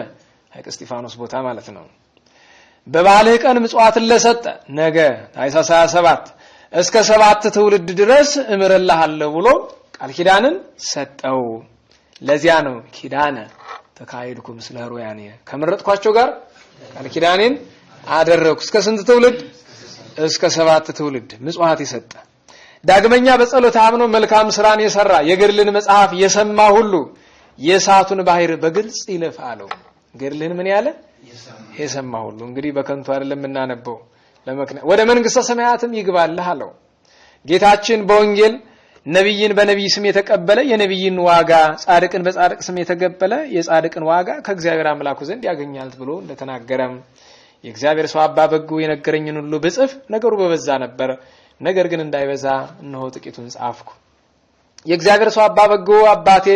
ሐይቅ እስጢፋኖስ ቦታ ማለት ነው። በበዓልህ ቀን ምጽዋትን ለሰጠ ነገ ታኅሳስ 27 እስከ 7 ትውልድ ድረስ እምርልሃለሁ ብሎ ቃል ኪዳንን ሰጠው። ለዚያ ነው ኪዳነ ተካሄድኩ ምስለ ኅሩያኔ ከመረጥኳቸው ጋር ቃል ኪዳኔን አደረግኩ። እስከ ስንት ትውልድ? እስከ 7 ትውልድ ምጽዋት የሰጠ። ዳግመኛ በጸሎት አምኖ መልካም ስራን የሰራ የገድልን መጽሐፍ የሰማ ሁሉ የእሳቱን ባህር በግልጽ ይለፍ አለው። ገድልህን ምን ያለ የሰማ ሁሉ እንግዲህ በከንቱ አይደለም የምናነበው፣ ለመክነ ወደ መንግስተ ሰማያትም ይግባልህ አለው። ጌታችን በወንጌል ነቢይን በነቢይ ስም የተቀበለ የነቢይን ዋጋ፣ ጻድቅን በጻድቅ ስም የተቀበለ የጻድቅን ዋጋ ከእግዚአብሔር አምላኩ ዘንድ ያገኛል ብሎ እንደተናገረም የእግዚአብሔር ሰው አባ በጉ የነገረኝን ሁሉ ብጽፍ ነገሩ በበዛ ነበር። ነገር ግን እንዳይበዛ እነሆ ጥቂቱን ጻፍኩ። የእግዚአብሔር ሰው አባ በጉ አባቴ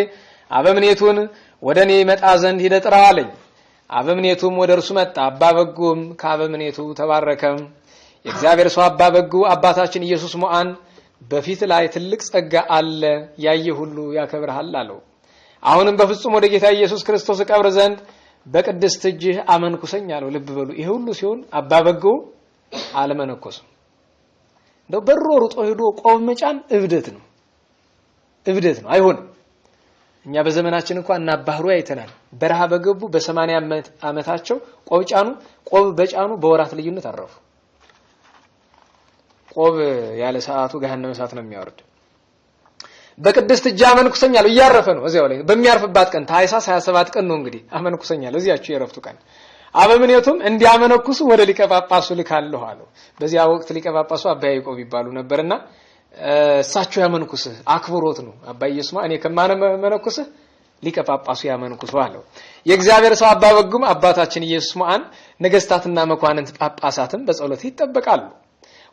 አበምኔቱን ወደ እኔ ይመጣ ዘንድ ሂደህ ጥራው አለኝ። አበምኔቱም ወደ እርሱ መጣ። አባ በጉም ከአበምኔቱ ተባረከም። የእግዚአብሔር ሰው አባ በጉ አባታችን ኢየሱስ ሞዓን በፊት ላይ ትልቅ ጸጋ አለ፣ ያየ ሁሉ ያከብርሃል አለው። አሁንም በፍጹም ወደ ጌታ ኢየሱስ ክርስቶስ እቀብር ዘንድ በቅድስት እጅህ አመንኩሰኝ አለው። ልብ በሉ፣ ይሄ ሁሉ ሲሆን አባ በጉ አልመነኮስም። እንደው በሮ ሩጦ ሄዶ ቆብ መጫን እብደት ነው፣ እብደት ነው፣ አይሆንም። እኛ በዘመናችን እንኳን እና ባህሩ አይተናል። በረሃ በገቡ በ80 ዓመታቸው ቆብ ጫኑ፣ ቆብ በጫኑ በወራት ልዩነት አረፉ። ቆብ ያለ ሰዓቱ ገሃነመ እሳት ነው የሚያወርድ። በቅድስት እጅ አመንኩሰኛል እያረፈ ነው እዚያው ላይ በሚያርፍባት ቀን ታኅሳስ 27 ቀን ነው እንግዲህ አመንኩሰኛል እዚያችሁ የረፍቱ ቀን። አበምኔቱም እንዲያመነኩሱ ወደ ሊቀ ጳጳሱ ልካለሁ አለው። በዚያ ወቅት ሊቀ ጳጳሱ አባ ያዕቆብ ይባሉ ነበርና እሳቸው ያመንኩስህ አክብሮት ነው። አባ ኢየሱስ እኔ ከማመነኩስህ ሊቀ ጳጳሱ ያመንኩሱ አለው። የእግዚአብሔር ሰው አባ በጉም አባታችን ኢየሱስ ሞዓን ነገስታትና መኳንንት ጳጳሳትም በጸሎት ይጠበቃሉ።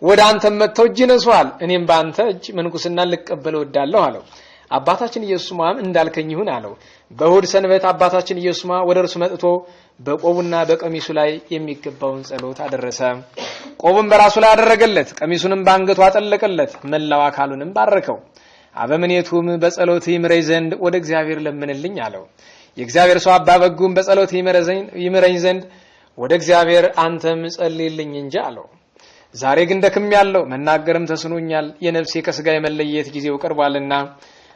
ወደ አንተም መጥተው እጅ ይነሱሃል፣ እኔም በአንተ እጅ ምንኩስና ልቀበል እወዳለሁ አለው። አባታችን ኢየሱስ ሞዓም እንዳልከኝ ይሁን አለው። በእሁድ ሰንበት አባታችን ኢየሱስ ሞዓ ወደ እርሱ መጥቶ በቆቡና በቀሚሱ ላይ የሚገባውን ጸሎት አደረሰ። ቆቡን በራሱ ላይ አደረገለት፣ ቀሚሱንም በአንገቱ አጠለቀለት፣ መላው አካሉንም ባረከው። አበምኔቱም በጸሎት ይምረኝ ዘንድ ወደ እግዚአብሔር ለምንልኝ አለው። የእግዚአብሔር ሰው አባ በጉም በጸሎት ይምረኝ ዘንድ ወደ እግዚአብሔር አንተም ጸልይልኝ እንጂ አለው። ዛሬ ግን ደክሜያለሁ፣ መናገርም ተስኖኛል። የነፍሴ ከስጋ የመለየት ጊዜው ቀርቧልና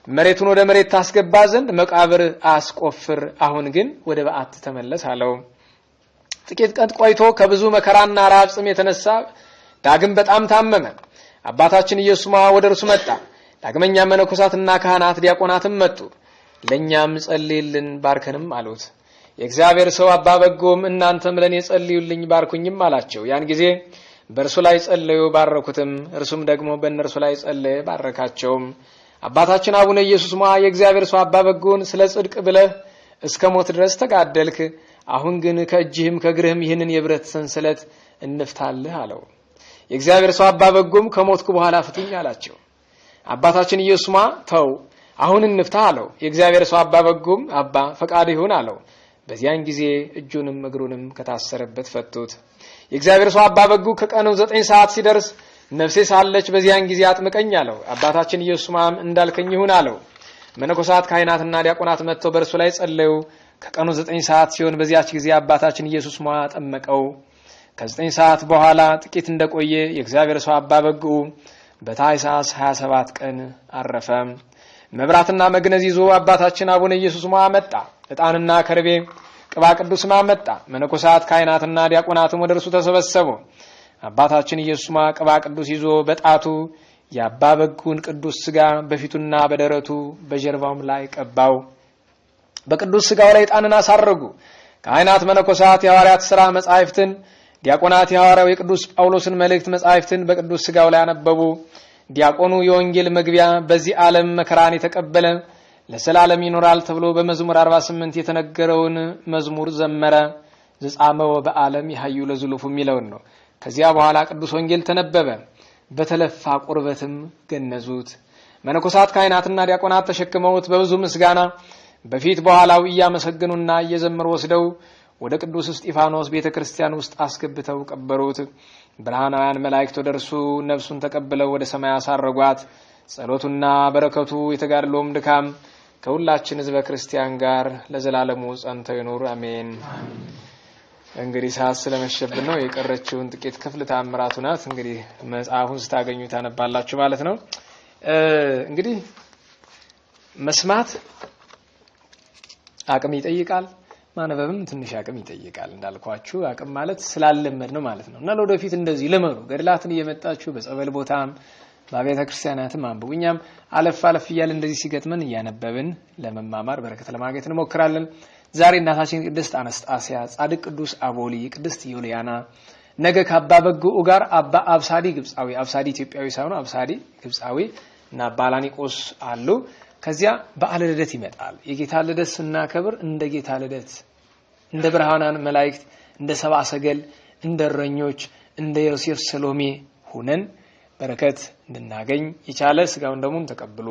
መሬቱን ወደ መሬት ታስገባ ዘንድ መቃብር አስቆፍር፣ አሁን ግን ወደ በዓት ተመለስ አለው። ጥቂት ቀን ቆይቶ ከብዙ መከራና ረሃብ ጽም የተነሳ ዳግም በጣም ታመመ። አባታችን ኢየሱስ ሞዐ ወደ እርሱ መጣ። ዳግመኛ መነኮሳትና ካህናት ዲያቆናትም መጡ። ለኛም ጸልይልን ባርከንም አሉት። የእግዚአብሔር ሰው አባ በጎም እናንተም ለኔ ጸልዩልኝ ባርኩኝም አላቸው። ያን ጊዜ በእርሱ ላይ ጸለዩ ባረኩትም። እርሱም ደግሞ በእነርሱ ላይ ጸለየ ባረካቸውም። አባታችን አቡነ ኢየሱስ ሞዐ የእግዚአብሔር ሰው አባ በጎን ስለ ጽድቅ ብለህ እስከ ሞት ድረስ ተጋደልክ። አሁን ግን ከእጅህም ከእግርህም ይህንን የብረት ሰንሰለት እንፍታልህ አለው። የእግዚአብሔር ሰው አባ በጎም ከሞትኩ በኋላ ፍቱኝ አላቸው። አባታችን ኢየሱስ ሞዐ ተው አሁን እንፍታ አለው። የእግዚአብሔር ሰው አባ በጎም አባ ፈቃድ ይሁን አለው። በዚያን ጊዜ እጁንም እግሩንም ከታሰረበት ፈቱት። የእግዚአብሔር ሰው አባ በጉ ከቀኑ 9 ሰዓት ሲደርስ ነፍሴ ሳለች በዚያን ጊዜ አጥምቀኝ አለው። አባታችን ኢየሱስ ሞዐም እንዳልከኝ ይሁን አለው። መነኮሳት ካህናትና ዲያቆናት መጥተው በእርሱ ላይ ጸለዩ። ከቀኑ 9 ሰዓት ሲሆን በዚያች ጊዜ አባታችን ኢየሱስ ሞዐ ጠመቀው። ከ9 ሰዓት በኋላ ጥቂት እንደቆየ የእግዚአብሔር ሰው አባ በጉ በታኅሳስ 27 ቀን አረፈ። መብራትና መግነዝ ይዞ አባታችን አቡነ ኢየሱስ ሞዐ መጣ። ዕጣንና ከርቤ ቅባ ቅዱስም አመጣ። መነኮሳት ካህናትና ዲያቆናትም ወደ እርሱ ተሰበሰቡ። አባታችን ኢየሱስ ሞዐ ቅባ ቅዱስ ይዞ በጣቱ የአባ በጉን ቅዱስ ስጋ በፊቱና በደረቱ በጀርባውም ላይ ቀባው። በቅዱስ ስጋው ላይ ዕጣንን አሳረጉ። ካህናት መነኮሳት የሐዋርያት ሥራ መጻሕፍትን፣ ዲያቆናት የሐዋርያው የቅዱስ ጳውሎስን መልእክት መጻሕፍትን በቅዱስ ስጋው ላይ አነበቡ። ዲያቆኑ የወንጌል መግቢያ በዚህ ዓለም መከራን የተቀበለ ለዘላለም ይኖራል ተብሎ በመዝሙር 48 የተነገረውን መዝሙር ዘመረ። ዘጻመው በዓለም ይሃዩ ለዝሉፉ የሚለውን ነው። ከዚያ በኋላ ቅዱስ ወንጌል ተነበበ። በተለፋ ቁርበትም ገነዙት። መነኮሳት ካህናትና ዲያቆናት ተሸክመውት በብዙ ምስጋና በፊት በኋላው እያመሰገኑና እየዘመሩ ወስደው ወደ ቅዱስ እስጢፋኖስ ቤተክርስቲያን ውስጥ አስገብተው ቀበሩት። ብርሃናውያን መላእክት ወደ እርሱ ነፍሱን ተቀብለው ወደ ሰማይ አሳረጓት። ጸሎቱና በረከቱ የተጋድሎም ድካም ከሁላችን ሕዝበ ክርስቲያን ጋር ለዘላለሙ ጸንተው ይኑር፣ አሜን። እንግዲህ ሰዓት ስለመሸብን ነው የቀረችውን ጥቂት ክፍል ተአምራቱ ናት። እንግዲህ መጽሐፉን ስታገኙ ታነባላችሁ ማለት ነው። እንግዲህ መስማት አቅም ይጠይቃል። ማንበብም ትንሽ አቅም ይጠይቃል። እንዳልኳችሁ አቅም ማለት ስላለመድ ነው ማለት ነው። እና ለወደፊት እንደዚህ ልመዱ። ገድላትን እየመጣችሁ በጸበል ቦታም በአብያተ ክርስቲያናትም አንብቡ። እኛም አለፍ አለፍ እያልን እንደዚህ ሲገጥመን እያነበብን ለመማማር በረከት ለማግኘት እንሞክራለን። ዛሬ እናታችን ቅድስት አነስጣስያ፣ ጻድቅ ቅዱስ አቦሊ፣ ቅድስት ዩልያና፣ ነገ ከአባ በግኡ ጋር አባ አብሳዲ ግብጻዊ፣ አብሳዲ ኢትዮጵያዊ ሳይሆኑ አብሳዲ ግብጻዊ እና አባ አላኒቆስ አሉ። ከዚያ በዓለ ልደት ይመጣል። የጌታ ልደት ስናከብር እንደ ጌታ ልደት እንደ ብርሃናን መላእክት እንደ ሰብአ ሰገል እንደ እረኞች እንደ ዮሴፍ ሰሎሜ ሆነን በረከት እንድናገኝ የቻለ ስጋውን ደሙን ተቀብሎ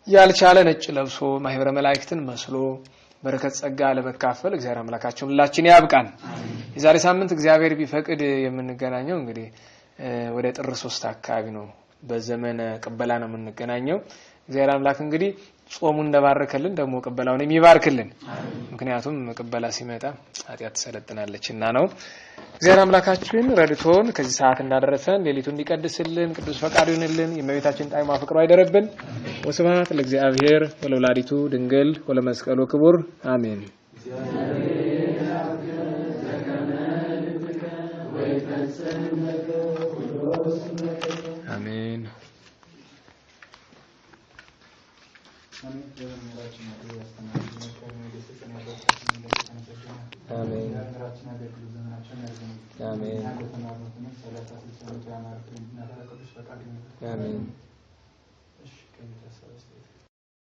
ያልቻለ ነጭ ለብሶ ማህበረ መላእክትን መስሎ በረከት ጸጋ ለመካፈል እግዚአብሔር አምላካችን ሁላችን ያብቃን። የዛሬ ሳምንት እግዚአብሔር ቢፈቅድ የምንገናኘው እንግዲህ ወደ ጥር 3 አካባቢ ነው። በዘመነ ቅበላ ነው የምንገናኘው። እግዚአብሔር አምላክ እንግዲህ ጾሙን እንደባረከልን ደግሞ ቅበላውን የሚባርክልን፣ ምክንያቱም ቅበላ ሲመጣ ኃጢአት ትሰለጥናለችና ነው። እግዚአብሔር አምላካችን ረድቶን ከዚህ ሰዓት እንዳደረሰን ሌሊቱን እንዲቀድስልን ቅዱስ ፈቃዱ ይሁንልን። የእመቤታችን ጣዕሟ ፍቅሯ አይደረብን። ወስብሐት ለእግዚአብሔር ወለወላዲቱ ድንግል ወለመስቀሉ ክቡር አሜን። አሜን። አሜን። አሜን። አሜን።